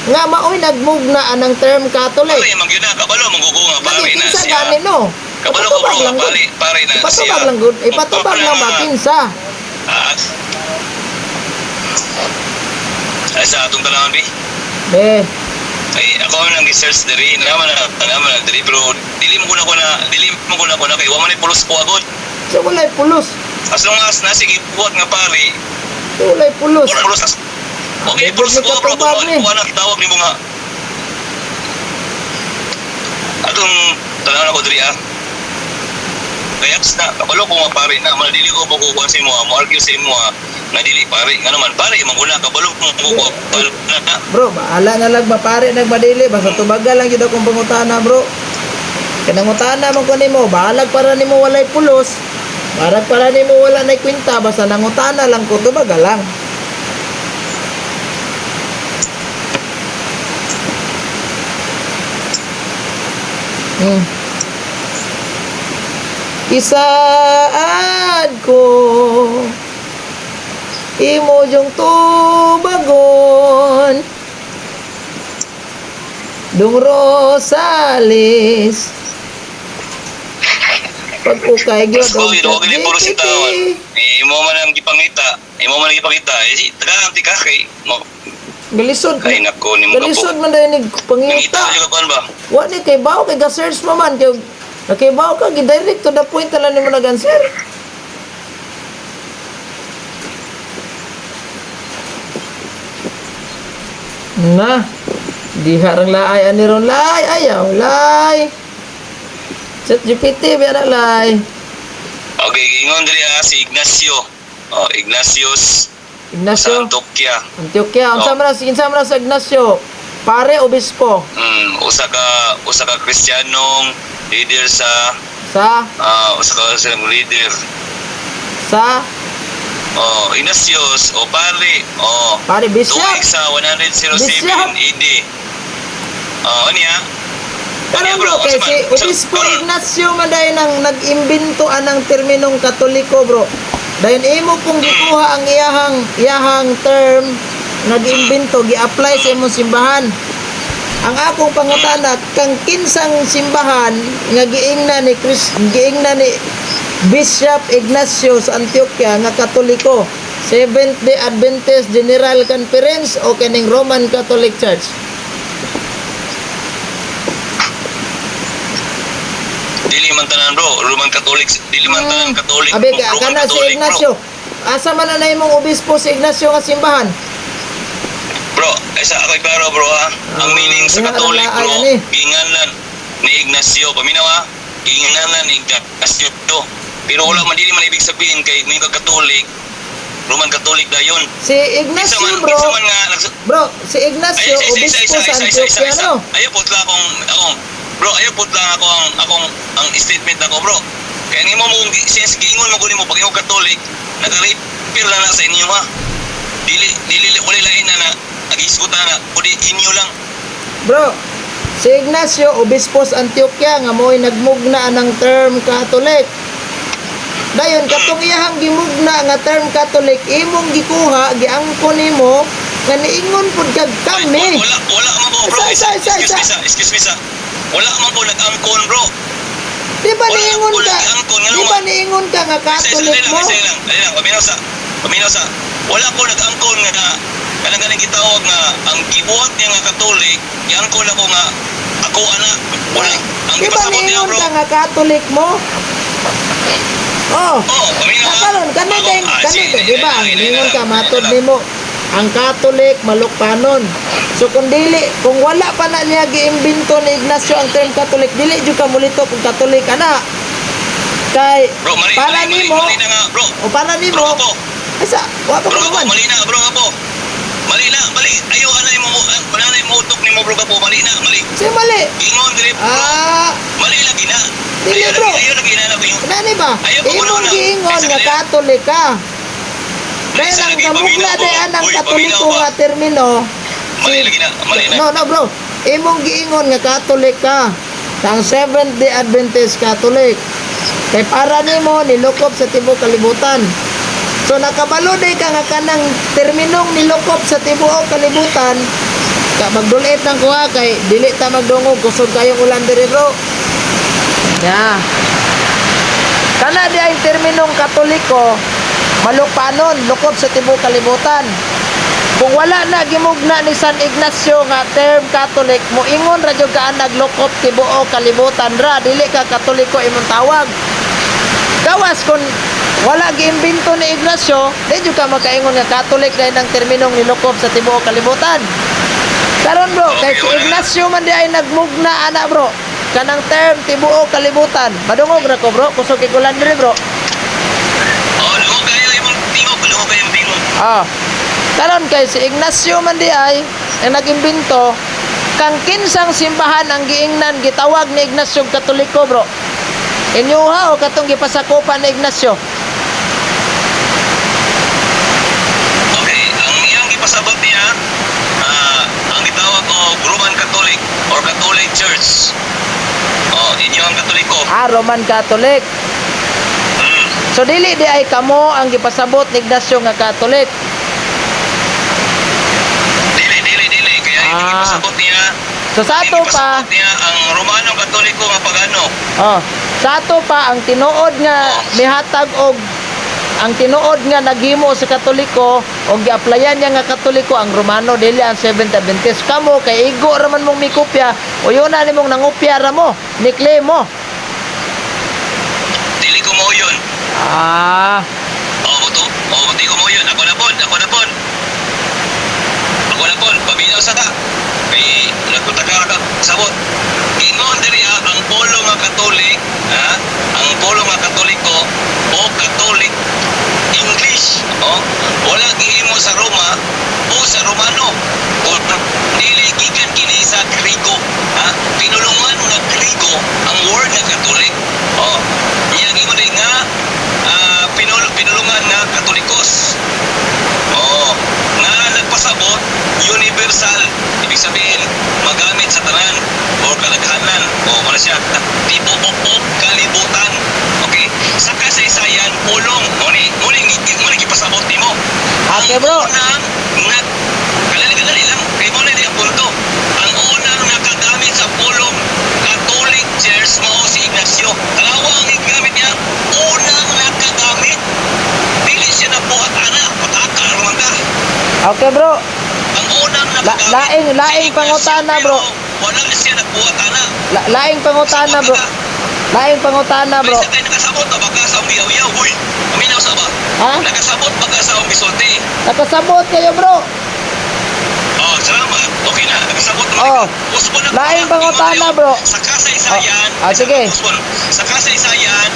nga maoy nagmugna anang term Catholic.
Pare man gyud na kabalo manggugo nga pare
Lagi
na
kinsa
siya.
gani no?
Kabalo ko bro
Ipatubag lang gud.
pare pare na siya.
Ipatubag lang gud. Ipatubag lang ba kinsa?
Ah. Ay, sa atong tanawon bi.
Be,
Ay, ako ang nang search diri, naman na diri pero dili mo ko na dili mo ko na ko na kay wa man ay pulos ko agad.
so walay pulos.
As long as nasa gibuhat nga pare,
So walay pulos.
wala pulos as. Okay,
Ah,
pulos ko bro,
katubag ni.
kuha na tawag nimo nga. Atong tanawon ako diri ah. Kaya na, kabalo ko nga pare na, mana dili ko makukuha sa imo, ah, mo argue sa imo ah, nga dili pare, nga naman pare, manguna kabalo ko makukuha na.
Bro, bahala na lang mapare nagmadili basta tubaga lang gyud akong pangutana, bro. Kay nangutana man ko nimo, bahalag para nimo walay pulos. Bahalag para nimo wala nay kwenta, basta nangutana lang ko tubaga lang. Isaad ko imo yung tubagon Dung Rosales Pag-ukay gyud
Mas ko,
og
yun, huwag ni puro si
ChatGPT.
tawan. Eh, imo man ang gipangita. Imo man ang gipangita. Eh, si, tagaan ti ka kay mo.
Galisod.
Ay nako nimo ka po.
Galisod man dahil ni
Nangita
pangita.
ka kuan ba?
Wa ni kay bawo kay ga-search pa man kay kay bawo ka gi-direct to the point na lang nimo nag-answer. Na. Diha rang laay ani ron lay ayaw lay. Chat GPT biya na lay.
Okay, ingon diri ah, si Ignacio. Oh, Ignatius sa
Ignacio,
Antioquia.
Antioquia. Unsa
Oh.
man na kinsa man na sa Ignacio? Pare obispo
Usa ka Kristiyanong leader sa
sa
usa ka silang leader.
sa
Oh, Ignatius o pare. Oh,
pare bishop.
tuig sa 107
Bishop.
AD. Oh, ano niya?
Karon bro, kay si Obispo Ignacio man dahil nang nag-imbento anang terminong Katoliko bro. Dahil imo pong gikuha ang iyahang iyahang term nag-imbento gi-apply sa imong simbahan. Ang akong pangutana kang kinsang simbahan nga giingna ni Chris giingna ni Bishop Ignacio sa Antioquia nga Katoliko. Seventh Day Adventist General Conference o kining Roman Catholic Church.
Dili man tanan bro, Roman Catholic, dili man tanan Catholic.
Abi ka
Roman
kana si
Catholic,
Ignacio. Asa man na imong obispo si Ignacio nga simbahan?
Bro, bro isa ako klaro bro ha. Ang
Ah,
meaning sa
diha
Catholic
na
bro,
ay, ani.
ginganlan ni Ignacio. Paminaw ha, ginganlan ni Ignacio. Pero wala man dili man ibig sabihin kay may Catholic, Roman Catholic dayon.
Si
Kinsa
Ignacio
man,
bro.
kinsa man nga
Bro, si Ignacio
Ay, isa, isa,
obispo
isa,
sa
isa, isa, isa,
Antioquia
isa.
no.
Ayaw putla akong akong bro, ayaw putla ako ang akong ang statement ako bro. Kaya nimo mo since giingon mo guni mo pag ikaw Catholic, nag-repeal na na sa inyo ha. Dili dili wala lain na na nagisgutan na kundi inyo lang.
Bro, si Ignacio obispo sa Antioquia nga mo'y nagmugna anang term Catholic. Dayon katong iyahang gimugna nga term Catholic imong gikuha giangkon nimo nga niingon pud kag
Ay,
kami.
wala wala man ko bro.
Isa, isa, isa,
Excuse
isa.
me sa, excuse me sa. Wala man ko nag-angkon bro.
Di ba
Wala,
niingon
wala
ka?
giangkon, nga
Di ba
naman.
niingon ka nga
Isa, isa,
Catholic
dali lang,
mo?
isa lang, dali lang, paminaw sa, paminaw sa, wala ko nag-angkon nga, kanang kanang gitawag nga, ang gibuhat niya nga Katolik, giangkon ako nga, ako ana, wala, ang
Di ba
gipasabot niya
niingon
bro,
ka nga Catholic mo? Oh.
Oh, paminaw ha.
Karon kani din
Ah,
kani
sige,
din, di ba? Ang
ilain,
ningon ka
ilain.
matod nimo ang Catholic malukpanon. So kung dili, kung wala pa na niya giimbento ni Ignacio ang term Catholic, dili jud ka mulito kung Catholic ana. Kay
Bro, mali,
para
mali, mali,
nimo
mali na nga, bro.
o para nimo
Bro, apo.
asa wa pa
Bro,
ko
apo,
man.
mali na, bro, apo. Mali na, mali. Ayaw, anay mo, wala na yung utok nimo, bro, apo. Mali na, mali.
Sige, mali.
Ingon, dili, bro.
Ah,
Mali lagi na.
Dili,
Ayaw
bro.
lagi, ayaw lagi na, lagi.
Nani ba?
Ayaw pa
Imong
wala.
giingon
Ay,
nga
sa
Catholic ka. Kaya
Ay, sa
nang
lagi,
gamugna
paminaw
day
ko.
anang
Uy,
Katoliko
paminaw ba?
nga termino.
Mali lagi na, mali na.
No, no, bro. Imong giingon nga Catholic ka. Ang Seventh Day Adventist Catholic. Kay para nimo nilukop sa tibuok kalibutan. So nakabalo day ka nga kanang terminong nilukop sa tibuok kalibutan. Ka magdulit ng kuha kay dili ta magdungog, kusog kayong ulan diri, bro. Ya. Kana di ay terminong Katoliko malukpanon, lukop sa tibuok kalibutan. Kung wala na gimugna ni San Ignacio nga term Catholic, moingon ra jud ka naglukop tibuok kalibutan ra, dili ka Katoliko imong tawag. Gawas kung wala giimbento ni Ignacio, di jud ka makaingon nga Catholic dahil ng terminong nilukop sa tibuok kalibutan. Karon, bro, kay si Ignacio man di ay nagmugna ana, bro. Kanang term tibuok kalibutan. Madungog ra ko, bro, kusog ikulan diri, bro.
Oh, lungog kayo imong tingog, lungog kayo imong tingog.
Ah. Karon kay si Ignacio man di ay ang nagimbento, kang kinsang simbahan ang giingnan gitawag ni Ignacio og Katoliko, bro? Inyuha o katong gipasakupan ni Ignacio?
Okay, ang iyang gipasabot niya, ang gitawag og Roman Catholic or Catholic Church. Oh, inyo ang Katoliko.
Ah, Roman Catholic. So dili di ay kamo ang gipasabot ni Ignacio nga Catholic.
Dili, dili, dili. Kaya hindi gipasabot niya.
So sa ato
Hindi
pa,
gipasabot niya ang Romano Katoliko nga pagano.
Oh, sa ato pa ang tinuod nga mihatag og ang tinuod nga naghimo sa Katoliko og giaplayan niya nga Katoliko ang Romano, dili ang Seventh Adventist. Kamo kay igo ra man mong mikopya o yun na nimong nangopya ra mo, ni claim mo.
Dili ko mo yun.
Ah,
Oh, buto. Oh, di ko mo yun. Ako na pod, ako na pod. Ako na pod, paminaw sa ta. Kay nagkutaka ka sabot. Ingon diri ah, ang polo nga Katolik, ha? Ang polo nga Katoliko o Catholic English, oh. Wala gihimo sa Roma o sa Romano. O dili gikan kini sa Grigo, ha? Pinulungan nga Grigo ang word nga Catholic. Oh. Niya gingon diri nga pinulungan nga Katolikos. Oo. Nga nagpasabot, universal. Ibig sabihin, magamit sa tanan o kalaghanan. O, wala siya. Tibuok o kalibutan. Okay? Sa kasaysayan, pulong. Muni, gipasabot nimo.
Okay, bro.
Ang unang nag... Kalali, kalali lang. Kay mo na ang punto. Ang unang nakagamit sa pulong Catholic Church mao si Ignacio. Tanawa ang gigamit niya. Unang nakagamit. Dili siya nabuhat ana. Pataka raman ka.
Okay, bro.
Ang unang nakagamit.
Laing
si Ignacio,
pangutana, bro.
pero wala siya nagbuhat ana.
Laing pangutana, bro. Laing pangutana, bro.
Kaysa kay nakasabot na baka sa umiyaw-yaw. Uy, uminaw sa ba?
Ha?
Nakasabot baka sa umisulti.
Nakasabot kayo, bro.
Oh, salamat. Okay na. Nakasabot naman
Oh.
ikaw. Usbon na
Laing
pa.
pangutana,
Ingon
bro.
tayo. Sa kasaysayan,
Oh, ah, sige.
Usbon. Sa kasaysayan,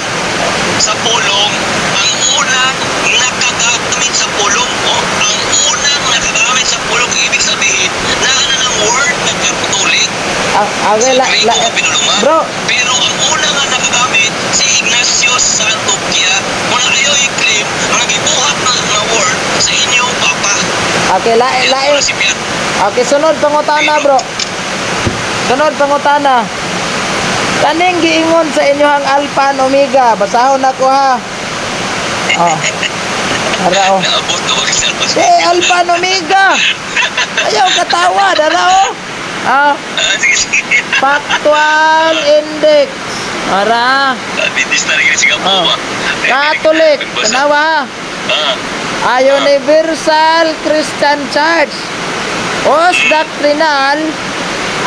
sa pulong, ang unang nakagamit sa pulong, oh, ang unang nakagamit sa pulong, ibig sabihin, naana ng word na Catholic,
Ah, okay,
sa
la,
Griego
la,
nga pinulungan.
bro.
Pero ang una nga nakagamit, si Ignacio Santokia, muna kayo i-claim nga gibuhat na nga word sa inyong papa.
Okay, la,
Kaya
laing
wala si Piat.
Okay, sunod pangutana, bro. Sunod pangutana. Kaning giingon sa inyohang Alpha and Omega. Basahon ako ha. Oh. Ara oh.
Naabot na wag sa
Eh, Alpha and Omega. Ayaw katawa, dara oh. Ah,
Ah, sige, sige.
Factual Index. Ara.
Adventist na rin si Kapo
Oh.
ba?
Catholic.
Nagbasa.
Tanawa ha.
Ah,
A Universal Christian Church whose doctrinal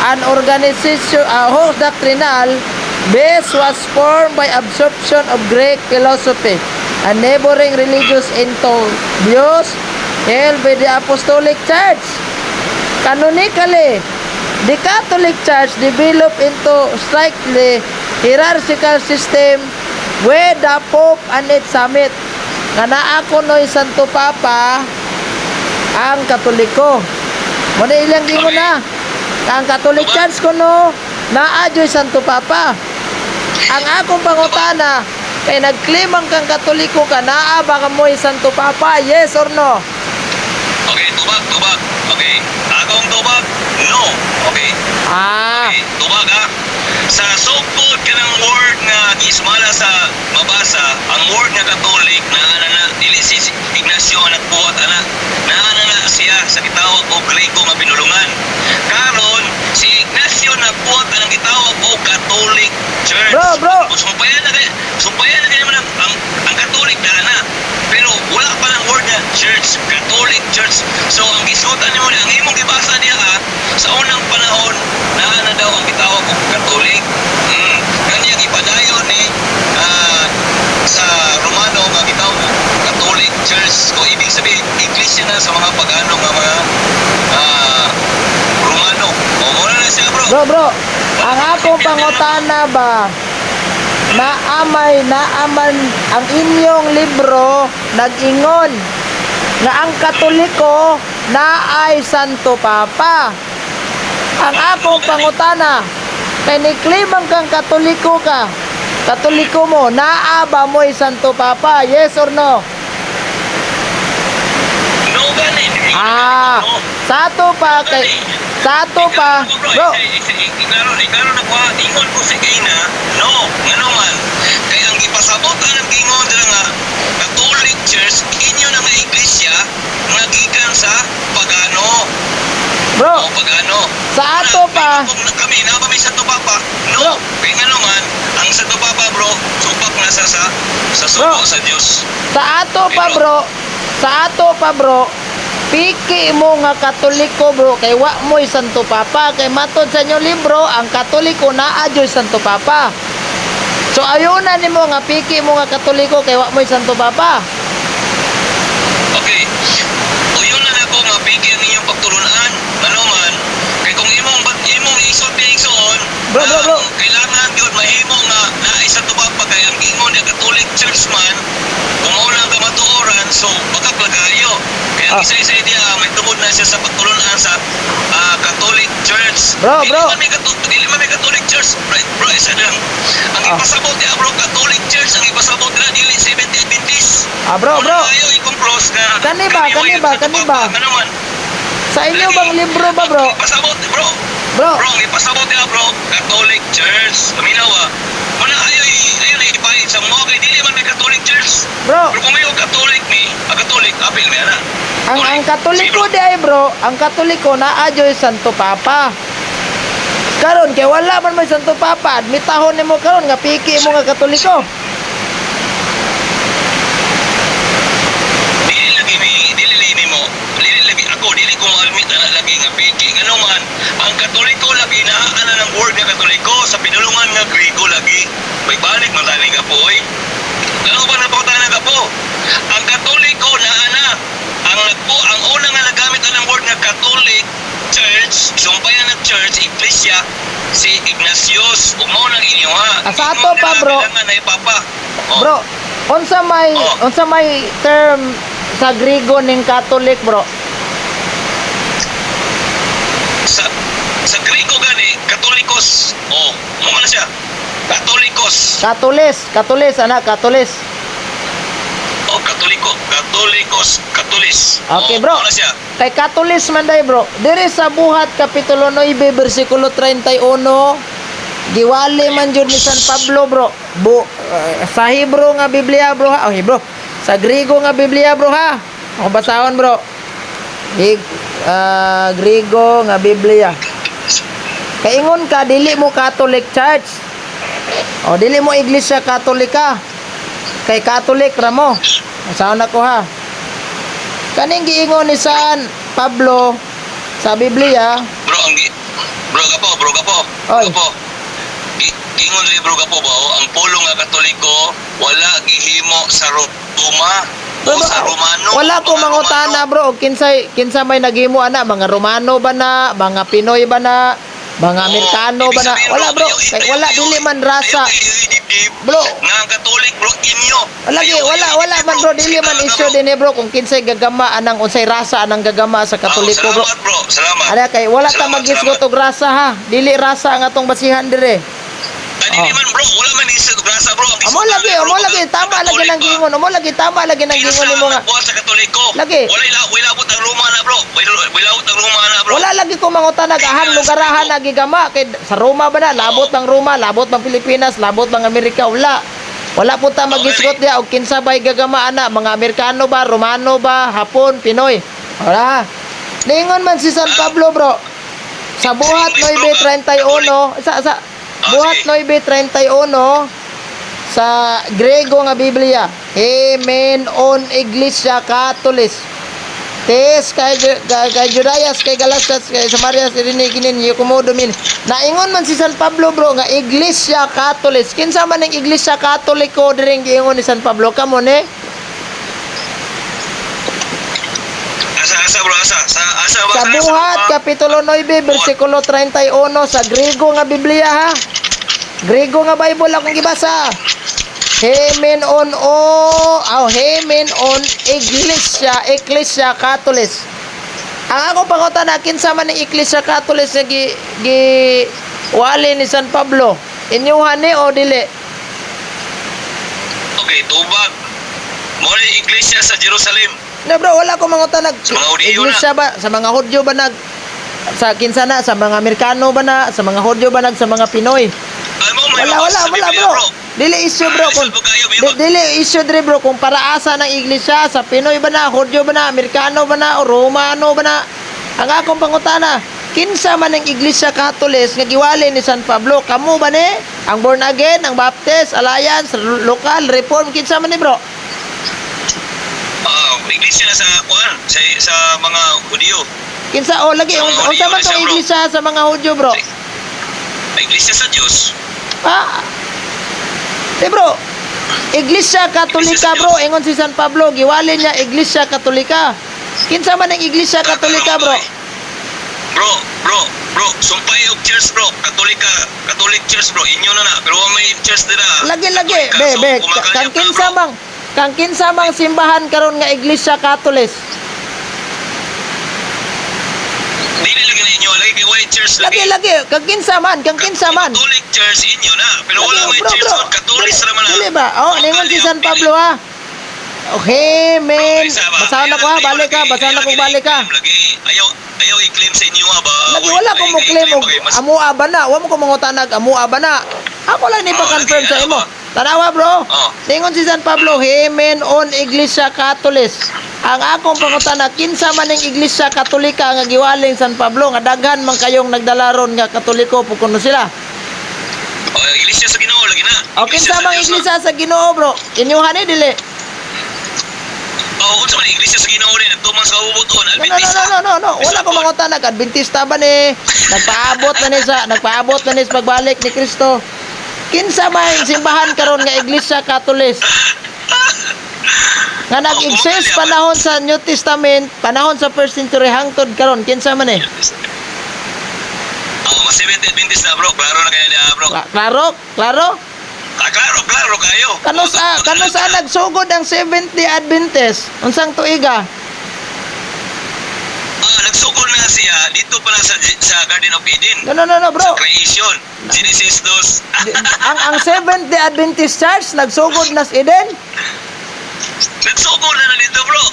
an organization, whose doctrinal Base was formed by absorption of Greek philosophy and neighboring religious into views held by the Apostolic Church. Canonically, the Catholic Church developed into strictly hierarchical system with the Pope and its summit. Nga naa kuno'y Santo Papa ang Katoliko. Mao na ilang gingon na. Ang Catholic Church kuno naa joy Santo Papa. Ang akong pangutana kay nag-claim ang kang Katoliko ka, naa ba kamoy Santo Papa? Yes or no?
Okay, tubag, tubag. Okay. Akong tubag, no. Okay. Okay, tubag ha. Sa sugod kanang word nga gismala sa mabasa, ang word nga Catholic na ana na dili si Ignacio ang nagbuhat ana. Naa na na siya sa gitawag og Grego nga pinulungan. Karon si Ignacio nagbuhat anang gitawag og Catholic Church.
Bro, bro.
Sumpayan na kay man ang Catholic na ana. Pero wala pa ng word nga church, Catholic Church. So ang gisutan nimo ang imong gibasa diha ha, sa unang panahon naa na daw ang gitawag og Catholic. Kanya gipadayon ni sa Romano nga gitawag og Catholic Church. O ibig sabihin, iglesia na sa mga pagano nga mga Romano. O mao na siya, bro.
Bro, bro, ang akong pangutana ba, naamay naaman ang inyong libro nag-ingon nga ang Katoliko naay Santo Papa. Ang akong pangutana kay ni-claim ang kang Katoliko ka. Katoliko mo, naa ba mo'y Santo Papa? Yes or no?
No gani.
Ah,
No.
sa ato pa kay sa ato pa, bro.
Iklaro, iklaro na ko ha. Ingon ko sa Ina, no, ngano man. Kay ang gipasabot ang gingon dira nga Catholic Church inyo na nga iglesia nga gikan sa pagano.
Bro,
O pagano.
sa ato pa,
Kung kami na kami Santo Papa, no.
Bro.
Kay ngano man, ang Santo Papa, bro, supak na sa suko
Bro.
sa Dios.
Sa ato pa, bro, sa ato pa, bro, piki mo nga Katoliko, bro, kay wa mo'y Santo Papa. Kay matod sa inyong libro, ang Katoliko naa joy Santo Papa. So ayuna nimo nga piki mo nga Katoliko kay wa mo'y Santo Papa.
Okay. Uyon na nako nga piki ang inyong pagtulunan. Ano man, kay kung imong bat imong isulti igsoon,
Bro, bro, bro.
ang kailangan gyud mahimo nga naay Santo Papa kay ang gingon ni Catholic Church man kung mao lang kamatuoran, so baka plagayo. Kaya ang isa-isa diya may tungod na siya sa pagtulunan sa Catholic Church.
Bro,
Dili
bro.
man may dili man may Catholic Church. Right, bro, isa lang. Ang ipasabot diya, bro, Catholic Church ang ipasabot nila dili Seventh Day Adventist.
Ah, bro, bro.
Wala tayo i-compros na
Kani ba,
kami
kani
way
ba,
Santo
kani
Papa.
ba?
Ano man?
Sa inyo bang libro ba, bro?
Ipasabot, bro.
Bro,
Bro, ang ipasabot niya, bro, Catholic Church. Paminaw, ah. Muna, ayo, ayo na ipahit sa mga kay dili man may Catholic Church.
Bro,
Pero kung may Catholic ni, a Catholic, apil may ana.
ang Katoliko di ay, bro, ang Katoliko naa joy Santo Papa. Karon kay wala man may Santo Papa, admitahon nimo karon nga piki mo nga Katoliko.
Dili lagi mi, dili lagi mo, dili lagi ako, dili ko mo-admit ana lagi nga piki. Ngano man, ang Katoliko lagi naa ana ng word nga Katoliko sa pinulungan nga Grego lagi. May balik man tani ka po, oy. Ano ba napakutanan ka po? Ang Katoliko na ana, ang nagpo, ang una nga nagamit anang word nga Catholic Church, sumpayan ng church, iglesia, si Ignatius, ug mao nang inyo ha.
Ah, sa ato pa, bro.
Kailangan na ipapa. Oh.
Bro, unsa may
Oh.
unsa may term sa Grigo ning Catholic, bro?
Sa Grego gani, Katolikos. Oh, mo na siya. Katolikos.
Katolis, Katolis ana, Katolis.
Oh, Katoliko, Katolikos, Katolis.
Okay,
oh,
bro.
Mo na siya.
Kay Katolis man day, bro. Diri sa Buhat kapitulo 9 bersikulo 31 giwali man jud ni San Pablo, bro. Sa Hebrew nga Biblia, bro, ha. Oh, Hebrew. Sa Grigo nga Biblia, bro, ha. Ako basahon, bro. Grigo nga Biblia. Kaingon ka dili mo Catholic Church. O dili mo Iglesia Katolika. Kay Catholic ra mo. Basahon ako ha. Kaning giingon ni San Pablo sa Biblia,
Bro, ang bro kapo, bro kapo.
Oy.
Kapo. Giingon diri, bro, gapo ba, oh, ang pulong nga Katoliko wala gihimo sa Roma o sa Romano.
Wala ko
mga
mangutana,
Romano.
bro, kinsay kinsa may naghimo ana, mga Romano ba na, mga Pinoy ba na, mga
Oo,
Amerikano
ibig
ba na?
sabihin,
Wala, bro,
ayaw-
kay wala
ayaw-
dili man rasa.
ayaw i-dibdib
Bro.
nga ang Katolik, bro, inyo.
Lagi
Ayaw-
wala
ayaw
wala
i-dibdib,
man, bro, dili man
Sige,
issue
bro.
din eh, bro, kung kinsay gagama anang unsay rasa anang gagama sa Katoliko,
Oh,
bro.
salamat, bro. Salamat.
Ana kay wala ta
Salamat,
magisgot
salamat.
og rasa ha. Dili rasa ang atong basihan dire.
Ay, dili
Oh.
man, bro, wala man isip og rasa, bro. Ang
Amo
isip
lagi,
bro,
amo lagi tama lagi
Katolik
nang
ba?
gingon, amo lagi tama lagi nang
Kinsa
gingon nimo nga.
nagbuhat sa Katoliko?
Lagi.
Wala labot ang Roma na, bro. Wala labot ang Roma na, bro.
Wala lagi ko mangutanag ahang lugarahan na gigama kay sa Roma ba na labot bang Roma, labot bang Pilipinas, labot bang Amerika, wala. Wala po ta magisgot diya og kinsa bay gagama ana, mga Amerikano ba, Romano ba, Hapon, Pinoy. Wala. Ningon man si San Pablo, bro. Sa Buhat 9:31, sa Buhat 9:31 sa Grego nga Biblia, Hemen on Iglesia Catholic. Tes kay Judayas, kay Galatias, kay Samaria, irini kinin yukumodo min. Naingon man si San Pablo, bro, nga Iglesia Catholic. Kinsa man ang Iglesia Katoliko diring giingon ni San Pablo, kamo ni?
Asa, asa, bro, asa. Sa, asa, ba?
Sa Buhat kapitulo 9 bersikulo 31 sa Grego nga Biblia ha. Grego nga Bible akong gibasa. Hemen on o, aw, hemen on Iglesia, Iglesia Catholic. Ang ako pangutana, kinsa man ang Iglesia Catholic nga gi wali ni San Pablo? Inyuhan ni o dili?
Okay, tubag. Mo ni iglesia sa Jerusalem.
Na bro, wala ko mangutana.
Sa mga Hudyo.
Iglesia ba sa mga Hudyo ba nag sa kinsa na, sa mga Amerikano ba na, sa mga Hudyo ba nag, sa mga Pinoy?
Alam mo, may
Wala,
mabasa
wala,
sa
wala,
Biblia,
bro. Dili issue, bro,
Ah,
kung
lisod ba kayo, bro?
dili issue dre, bro, kung para asa ng iglesia, sa Pinoy ba na, Hudyo ba na, Amerikano ba na, o Romano ba na. Ang akong pangutana, kinsa man ang Iglesia Catholic nga giwali ni San Pablo, kamo ba ni? Ang Born Again, ang Baptist, Alliance, Local, Reform, kinsa man ni, bro?
Ah, iglesia na sa kuan, sa mga Hudyo.
Kinsa o lagi
Sa mga
unsa man
Hudyo na
tong
siya, bro.
iglesia sa mga Hudyo, bro?
Iglesia sa Dios.
Ah. Di, bro. Iglesia Katolika,
Iglesia sa
bro,
Diyos.
ingon si San Pablo, giwali niya Iglesia Katolika. Kinsa man ang Iglesia Katolika, bro?
Bro, bro, bro, sumpay og church, bro. Katolika, Catholic church, bro. Inyo na na. Pero wa may church dira.
Lagi lagi,
Katolika,
be
so,
be,
kumakalya
kang
ka,
kinsa
bro.
mang kang kinsa mang simbahan karon nga Iglesia Catholic.
Dili lagi na inyo, lagi kay way church
Lagi
lagi.
lagi, kang kinsa man, kang kinsa man.
Catholic church inyo na. Pero wala
Lagi,
may
bro,
church
bro.
on Catholic
Dili-
ra man na.
Dili ba? Oh, ningon si San Pablo ha. Okay, men. Basahan na ko ha, balik ka, basahan na ko, balik ka.
Lagi ayaw ayaw i-claim sa inyo ha ba.
Lagi wala ko mo claim og amua ba na? Wa mo ko mangutanag amua ba na? Ako lang ni
Oh,
pa-confirm
lagi,
sa
ano
imo.
ba?
Tanawa, bro.
Oh.
Ningon si San Pablo, Hemen on Iglesia Catholic. Ang akong pangutana, kinsa man ning Iglesia Katolika nga giwaling San Pablo nga daghan man kayong nagdalaron nga Katoliko pud kuno sila.
Oh, iglesia sa Ginoo lagi na.
O kinsa
sa
mang
Dios na.
iglesia sa Ginoo, bro? Inyuhan ni dili.
Oh, unsa man iglesia sa Ginoo ni nagtuman sa kabubuton,
No, no, no,
Adventista.
no, no, no. Wala ko mangutanag Adventista ba ni? Nagpaabot na ni sa nagpaabot na ni sa pagbalik ni Kristo. Kinsa man simbahan karon nga Iglesia Catholic? Nga nag-exist panahon sa New Testament, panahon sa first century hangtod karon, kinsa man eh?
Oh, mas Seventh Adventist na, bro. Klaro na kayo niya, bro.
Klaro? Klaro?
Ah, klaro, klaro kayo.
Kano sa nagsugod ang Seventh Day Adventist? Unsang tuiga?
Ah, nagsugod na siya dito pala sa Garden of Eden.
No, no, no, no, bro.
Sa creation. Genesis 2.
Ang Seventh Day Adventist Church nagsugod na sa Eden?
Nagsugod na na dito, bro.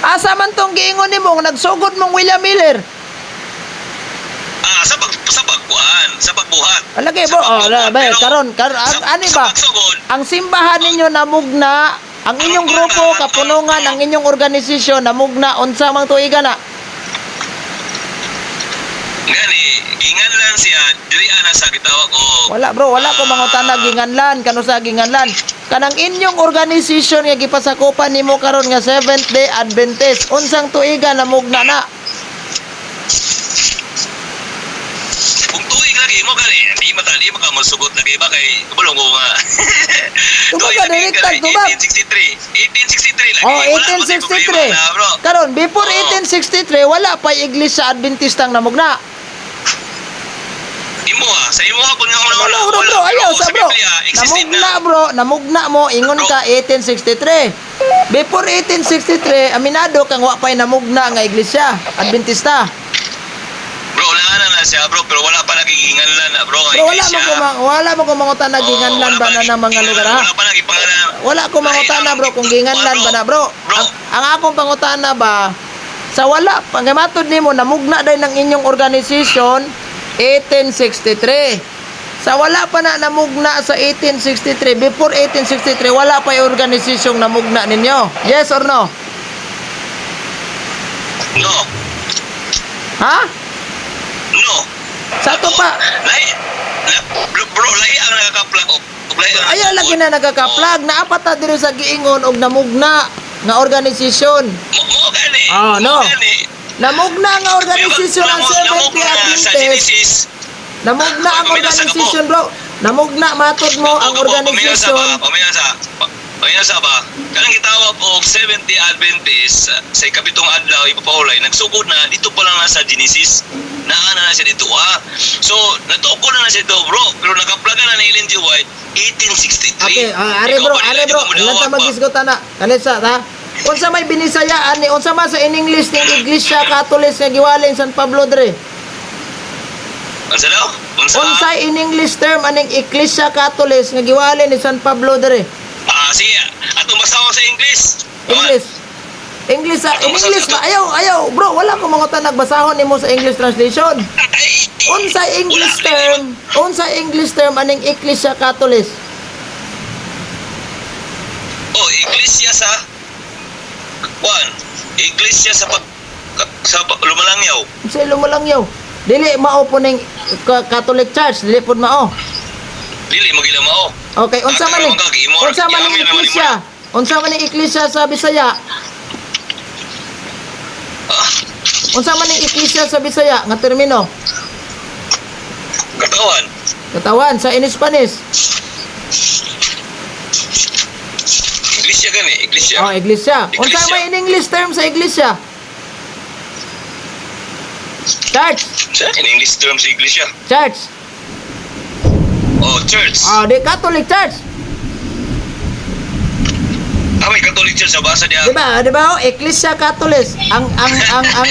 Asa man tong giingon nimo nga nagsugod mong William Miller?
Ah, sa pagkuan, sa pagbuhat.
Alagi
Sa
bro, oh,
pagbuhat.
la, ba,
Pero
karon karon ani
sa
ba?
pagsugod,
Ang simbahan ninyo namugna, ang inyong grupo, kapunungan, ang inyong organisasyon namugna unsa mang tuiga na?
Gani, gingan lang siya, diri ana sa gitawag og
Wala, bro, wala ko mangutana ginganlan, kano sa ginganlan. Kanang inyong organisasyon nga gipasakupan nimo karon nga Seventh Day Adventist, unsang tuiga namugna na?
Kung tuig lagi mo gani, di mata di maka mo sugot lagi ba kay kabalo ko nga.
Tubag
Doy,
ka,
lagi
direkta,
ka,
tubag.
1863. 1863 lagi.
Oh,
Wala pa tay problema
1863.
na, bro.
Karon, before
Oo.
1863, wala pa Iglesia Adventistang namugna.
Imo ah, sa imo hapon nga una
Wala, bro, bro, ayaw sa bro.
Biblia, existed
Namugna
na.
bro, namugna mo, ingon
Bro.
ka 1863. Before 1863, aminado kang wa pa'y namugna nga iglesia, Adventista.
Bro, wala na na siya, bro, pero wala pa nagiginganlan na, bro, ang
Bro, wala
iglesia.
mo ko wala mo ko mangutan na
Oo,
ginganlan
wala
ba
pa
na ng mga
nagiginganlan,
lugar ha?
wala pa nagipangalan.
Wala ko mangutana bro kung ginganlan ba na bro.
Bro.
Ang akong pangutana ba sa wala pangmatod nimo namugna day ng inyong organization 1863. Sa wala pa na namugna sa 1863, before 1863 wala pa yung organization namugna ninyo. Yes or no?
No.
Ha?
No.
Sa ato pa
Lahi, na, bro, bro, lahi ang nakakaplag. Oh, lahi ang
ayaw lagi na nagaka-plug naapat ta diri sa giingon og namugna nga organisasyon.
Mo, mo gani.
Ah, no.
Mo gani.
Namugna nga organisasyon ang
Namugna
Seventh Day
sa
Adventist.
Genesis.
Namugna ang
Pamilya sa
organization, bro. Namugna matod mo ang
Kapo, pamilya sa
organization.
ba? Pamilya sa pamilya sa ba? Kanang gitawag og 70 Adventist sa ikapitong adlaw ipapaulay nagsugod na dito pa lang na sa Genesis. Naa na na siya dito ah. So natuko na na siya dito bro, pero nakaplaga na ni Ellen G. White 1863.
Okay, ah, are
Ikaw
bro,
pa
are
nila,
bro.
di ko
Ilan ta
mudawat pa.
magisgota na. Kanisa ta. Unsa may binisayaan ni unsa man sa in English ning Iglesia Catholic nga giwalin San Pablo dre?
Unsa daw? Unsa?
Unsa in English term aning Iglesia Catholic nga giwalin ni San Pablo dre?
Ah, sige. Atong basahon sa English.
English. English sa in English ba? Ayaw, ayaw, bro, wala ko mga nagbasahon nimo sa English translation.
Ay,
Unsa English
wala,
term? Unsa English term aning Iglesia Catholic?
Oh, iglesia sa Juan. Iglesia sa pag sa lumalangyaw.
Sa lumalangyaw. Dili mao po ning Catholic Church, dili pod mao.
Dili mo gila mao.
Okay, unsa man ni? Unsa man ning iglesia? Unsa man ning iglesia sa Bisaya?
Ah,
Unsa man ning iglesia sa Bisaya nga termino?
katawan.
Katawan sa in Spanish.
Iglesia gani, iglesia.
Oh, iglesia. Unsa
Iglesia.
man in English term sa iglesia? Church,
Sa in English term sa iglesia.
church.
Oh, church.
Ah, di Catholic Church.
Ah, may Catholic church sa basa diya.
Di ba? Di ba? Oh, Ecclesia Catholic. Ang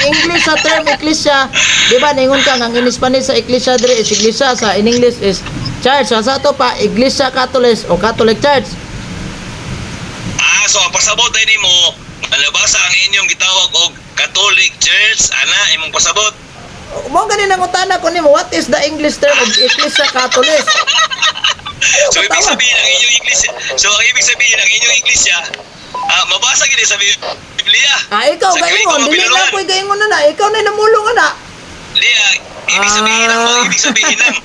English sa term Ecclesia, di ba ningon ka ang in Spanish sa Ecclesia dire is Iglesia, sa in English is church. Sa ato pa Iglesia Catholic o Catholic Church.
Ah, so ang pasabot ay nimo, ang nabasa ang inyong gitawag og Catholic Church, ana imong pasabot.
Mo gani nang utana ko nimo, what is the English term of Ecclesia Catholic? Ayaw,
So ibig
katawa.
sabihin ang inyong iglesia, so ang ibig sabihin ang inyong iglesia, ah, mabasa gid sa Biblia.
Ah, ikaw
Sa Grego
gaingon,
nga
dili na
pinuluhan.
ko'y gaingon na na. Ikaw na namulong na.
Di, ah, ibig sabihin lang,
Ah.
ibig sabihin lang.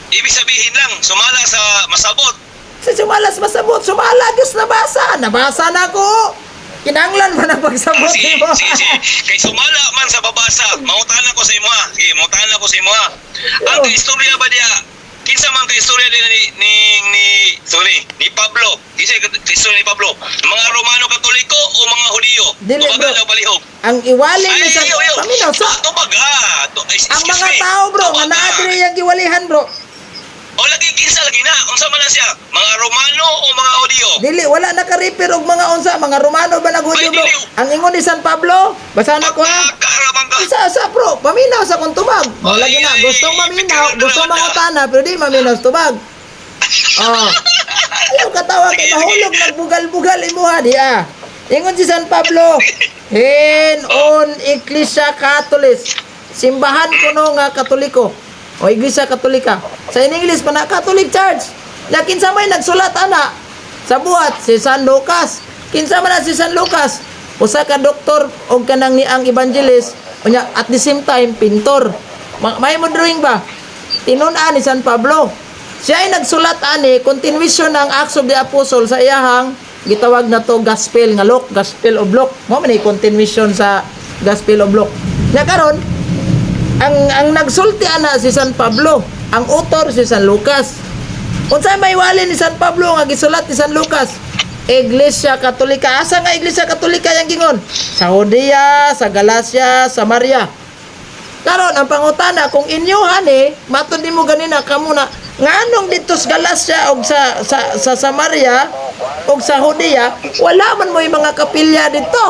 Ibig sabihin lang, sumala sa masabot.
Sa sumalas masabot, sumala gyud nabasa. Nabasa na ako. Kinanglan man ang pagsabot
Ah, sige,
nimo.
sige, sige. Kay sumala man sa babasa, mangutahan ako sa imo ha. Sige, mangutahan ako sa imo ha. Ang
Oo.
kaistorya ba diya? Kinsa man kaistorya diya ni sorry, ni Pablo? Kinsa kaistorya ni Pablo? Mga Romano Katoliko o mga Hudiyo?
Dili,
Tubaga
bro.
daw palihog.
Ang iwaling ni
Ay,
sa
ayaw, ayaw.
paminaw sa
Tubaga.
ang
Excuse
mga
me.
tao bro nga
Tubaga.
naa diri ang giwalihan bro.
O lagi kinsa lagi na. Unsa man na siya? Mga Romano o mga Hudiyo?
Dili wala naka-refer og mga unsa, mga Romano ba naghudyo
Ay,
bro?
dili.
Ang ingon ni San Pablo, basahan ako ha.
Pagkakaramang ka.
Isa sa bro, paminaw sa kung tubag. Mo lagi na
Ay,
gustong
ay,
maminaw,
ay,
gustong
ay,
mangutana pero di maminaw sa tubag. Oh. Ayaw katawa kay
Sige,
mahulog
sige.
nagbugal-bugal imuha di ah. Ingon si San Pablo, hen on Iglesia Catholic. Simbahan kuno nga Katoliko o Iglesia Katolika. Sa in English pa na Catholic Church. Ya kinsa may nagsulat ana sa buhat si San Lucas. Kinsa man na si San Lucas? Usa ka doktor og kanang ni ang evangelist unya at the same time pintor. May mo drawing ba? Tinun-an ni San Pablo. Siya ay nagsulat ani continuation ng Acts of the Apostle sa iyahang gitawag na to Gospel nga Luke, Gospel of Luke. Mo man ay continuation sa Gospel of Luke. Nya karon ang nagsulti ana si San Pablo. Ang author si San Lucas. Unsay may wali ni San Pablo nga gisulat ni San Lucas? Iglesia Katolika. Asa nga Iglesia Katolika yang gingon? Sa Judea, sa Galacia, Samaria. Karon ang pangutana kung inyohan eh, matod nimo ganina kamo na nganong dito sa Galacia og sa Samaria og sa Judea, wala man mo'y mga kapilya dito.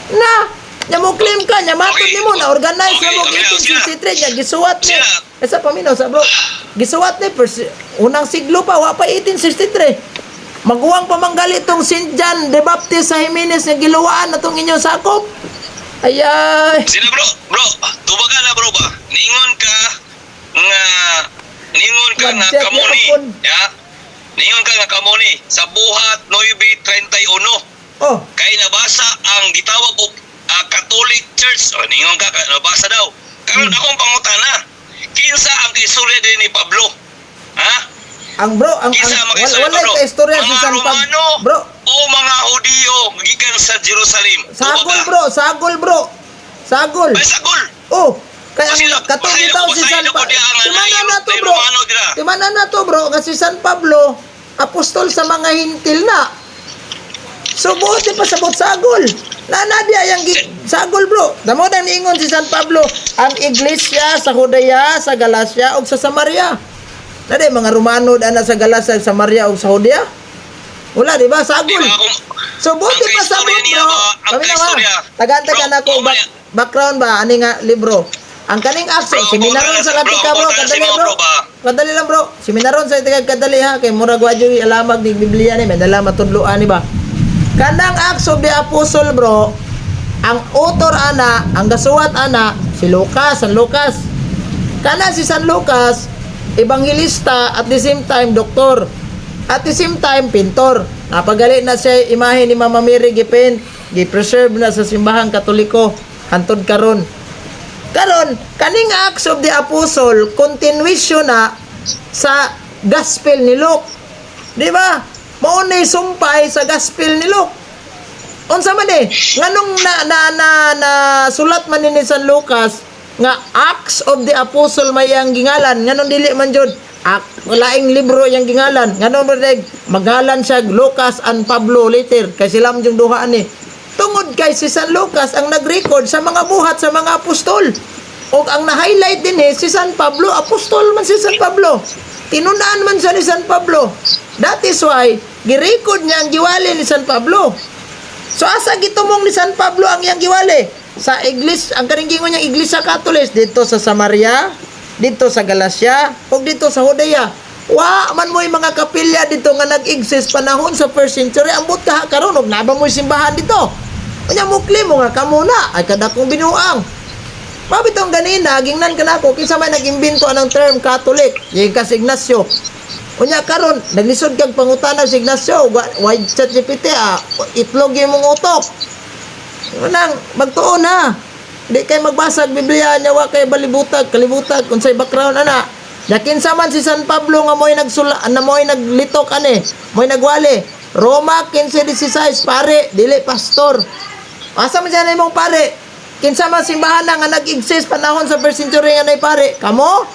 Na, nya mo claim ka, nya matod nimo na organize na mo 1863 nya gisuwat ni. Esa paminaw sa bro. Gisuwat ni first, unang siglo pa wa pa 1863. Maguwang pa manggali tong St. John the Baptist sa Jimenez nga giluwaan na tong inyong sakop. Ayay.
Sila bro, bro, tubaga na bro ba? Ningon ka nga
Budget
kamuni,
yapon.
ya? Ningon ka nga kamuni sa buhat 9:31
Oh,
kay nabasa ang gitawag og Catholic Church. O, ningon ka, nabasa daw. Karon akong pangutana, kinsa ang istorya din ni Pablo? Ha?
Ang bro, ang
Kinsa
ang
ang
wala,
istorya
wala
Pablo?
ka istorya si
Mga
San Pablo.
Romano
Bro,
o mga Hudiyo gikan sa Jerusalem?
Sagol
Tubaga.
bro, sagol bro. Sagol.
Ay, sagol.
Oh, kaya ang
Basahin
katong
ako,
bitaw si
basahin
San
ako
Pablo.
diya ang
Timana na to
ay
bro.
Romano dira.
Timana na to bro, kasi San Pablo apostol sa mga hintil na. So buot pa sabot sagol. Nana diya yang sagol bro. Damo na niingon si San Pablo ang iglesia sa Judea, sa Galacia ug sa Samaria. Na di mga Romano dana sa Galacia, Samaria ug sa Judea. Wala di ba sagol.
Di ba kung
So buti
Ang
pa sabot
kaistorya niya
bro.
ba? Ang
Kami na ba?
kaistorya.
Tagan-tagan
Bro,
ako
oh,
background ba ani nga libro. Ang kaning action
Bro,
seminaron sa
bro,
Katika bro,
bro,
kadali
bro,
bro.
ba?
Kadali lang bro. Seminaron sa tigag kadali ha kay murag wa jud alamag ni Biblia ni may dala matudloan ni ba. Kanang Acts of the Apostle bro, ang author ana, ang gasuwat ana si Lucas, San Lucas. Kana si San Lucas, ebanghelista at the same time doktor. At the same time pintor. Napagali na siya imahe ni Mama Mary gipaint, gi-preserve na sa simbahang Katoliko hantod karon. Karon, kaning Acts of the Apostle continuation na sa Gospel ni Luke. Di ba? Mao ni sumpay sa Gospel ni Luke. Unsa man eh, nganong na na na, na sulat man ni San Lucas nga Acts of the Apostle may ang gingalan, nganong dili man jud ak laing libro yang gingalan, nganong man reg magalan siya Lucas and Pablo later kay sila man yung duha ani. Tungod kay si San Lucas ang nag-record sa mga buhat sa mga apostol. Og ang na-highlight din eh, si San Pablo, apostol man si San Pablo. Tinunaan man siya ni San Pablo. That is why, girecord niya ang giwali ni San Pablo. So asa gitumong ni San Pablo ang iyang giwali? Sa iglesia, ang karinggingon niyang iglesia Katolik dito sa Samaria, dito sa Galacia, ug dito sa Judea. Wa man mo'y mga kapilya dito nga nag-exist panahon sa first century. Ambot ka karon og naba mo'y simbahan dito. Unya mukli mo nga kamo na ay kadakong binuang. Mabitong ganina, gingnan ka nako kinsa may nag-imbento anang term Catholic, yung kas Ignacio. Unya karon naglisod kag pangutana si Ignacio, why chat GPT ah, itlog imong utok. Unang magtuon ha. Di kay magbasa og Biblia nya wa kay balibutag, kalibutag unsay background ana. Ya kinsa man si San Pablo nga mo'y nagsula na mo'y naglitok ani, mo'y nagwali. Roma 15:16 pare, dili pastor. Asa man siya na imong pare? Kinsa man simbahan na nga nag-exist panahon sa first century nga nay pare? Kamo?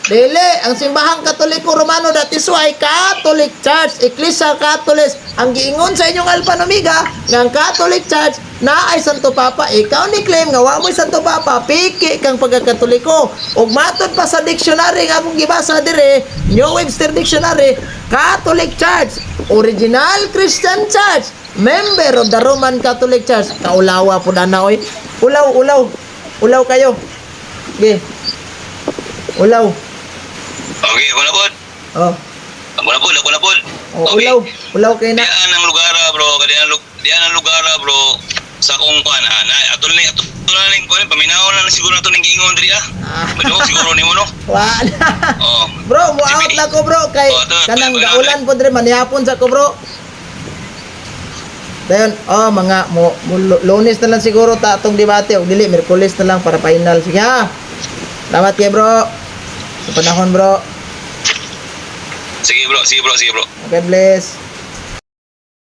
Dili, ang simbahang Katoliko Romano, that is why Catholic Church, Ecclesia Catholic, ang giingon sa inyong Alpha and Omega, nga ang Catholic Church na ay Santo Papa. Ikaw ni claim nga wa mo'y Santo Papa, piki kang pagkakatoliko. Ug matod pa sa dictionary nga akong gibasa dire, New Webster Dictionary, Catholic Church, original Christian Church, member of the Roman Catholic Church. Kaulawa po na oy. Ulaw, ulaw. Ulaw kayo. Okay. Ulaw.
Okay, wala pod.
Oh.
Wala pod, wala pod.
Oh, ulaw. Ulaw kayo na.
Diyan ang lugar ah, bro, diyan ang diyan ang lugar ah, bro sa kung kuan ah, na atol ni atol na ning kuan paminaw na lang siguro nato ning giingon diri ah.
Ah.
Madungog siguro nimo no.
Wala.
Oh.
Bro, mo out na ko bro kay
Oh, ito,
kanang
ito, ito.
gaulan po dire manihapon sa ko bro. Dayon, oh mga mo Lunes na lang siguro ta atong debate og dili Miyerkules na lang para final. Sige ha. Salamat kay bro. Sa panahon bro.
Sige bro, sige bro, sige bro.
God bless.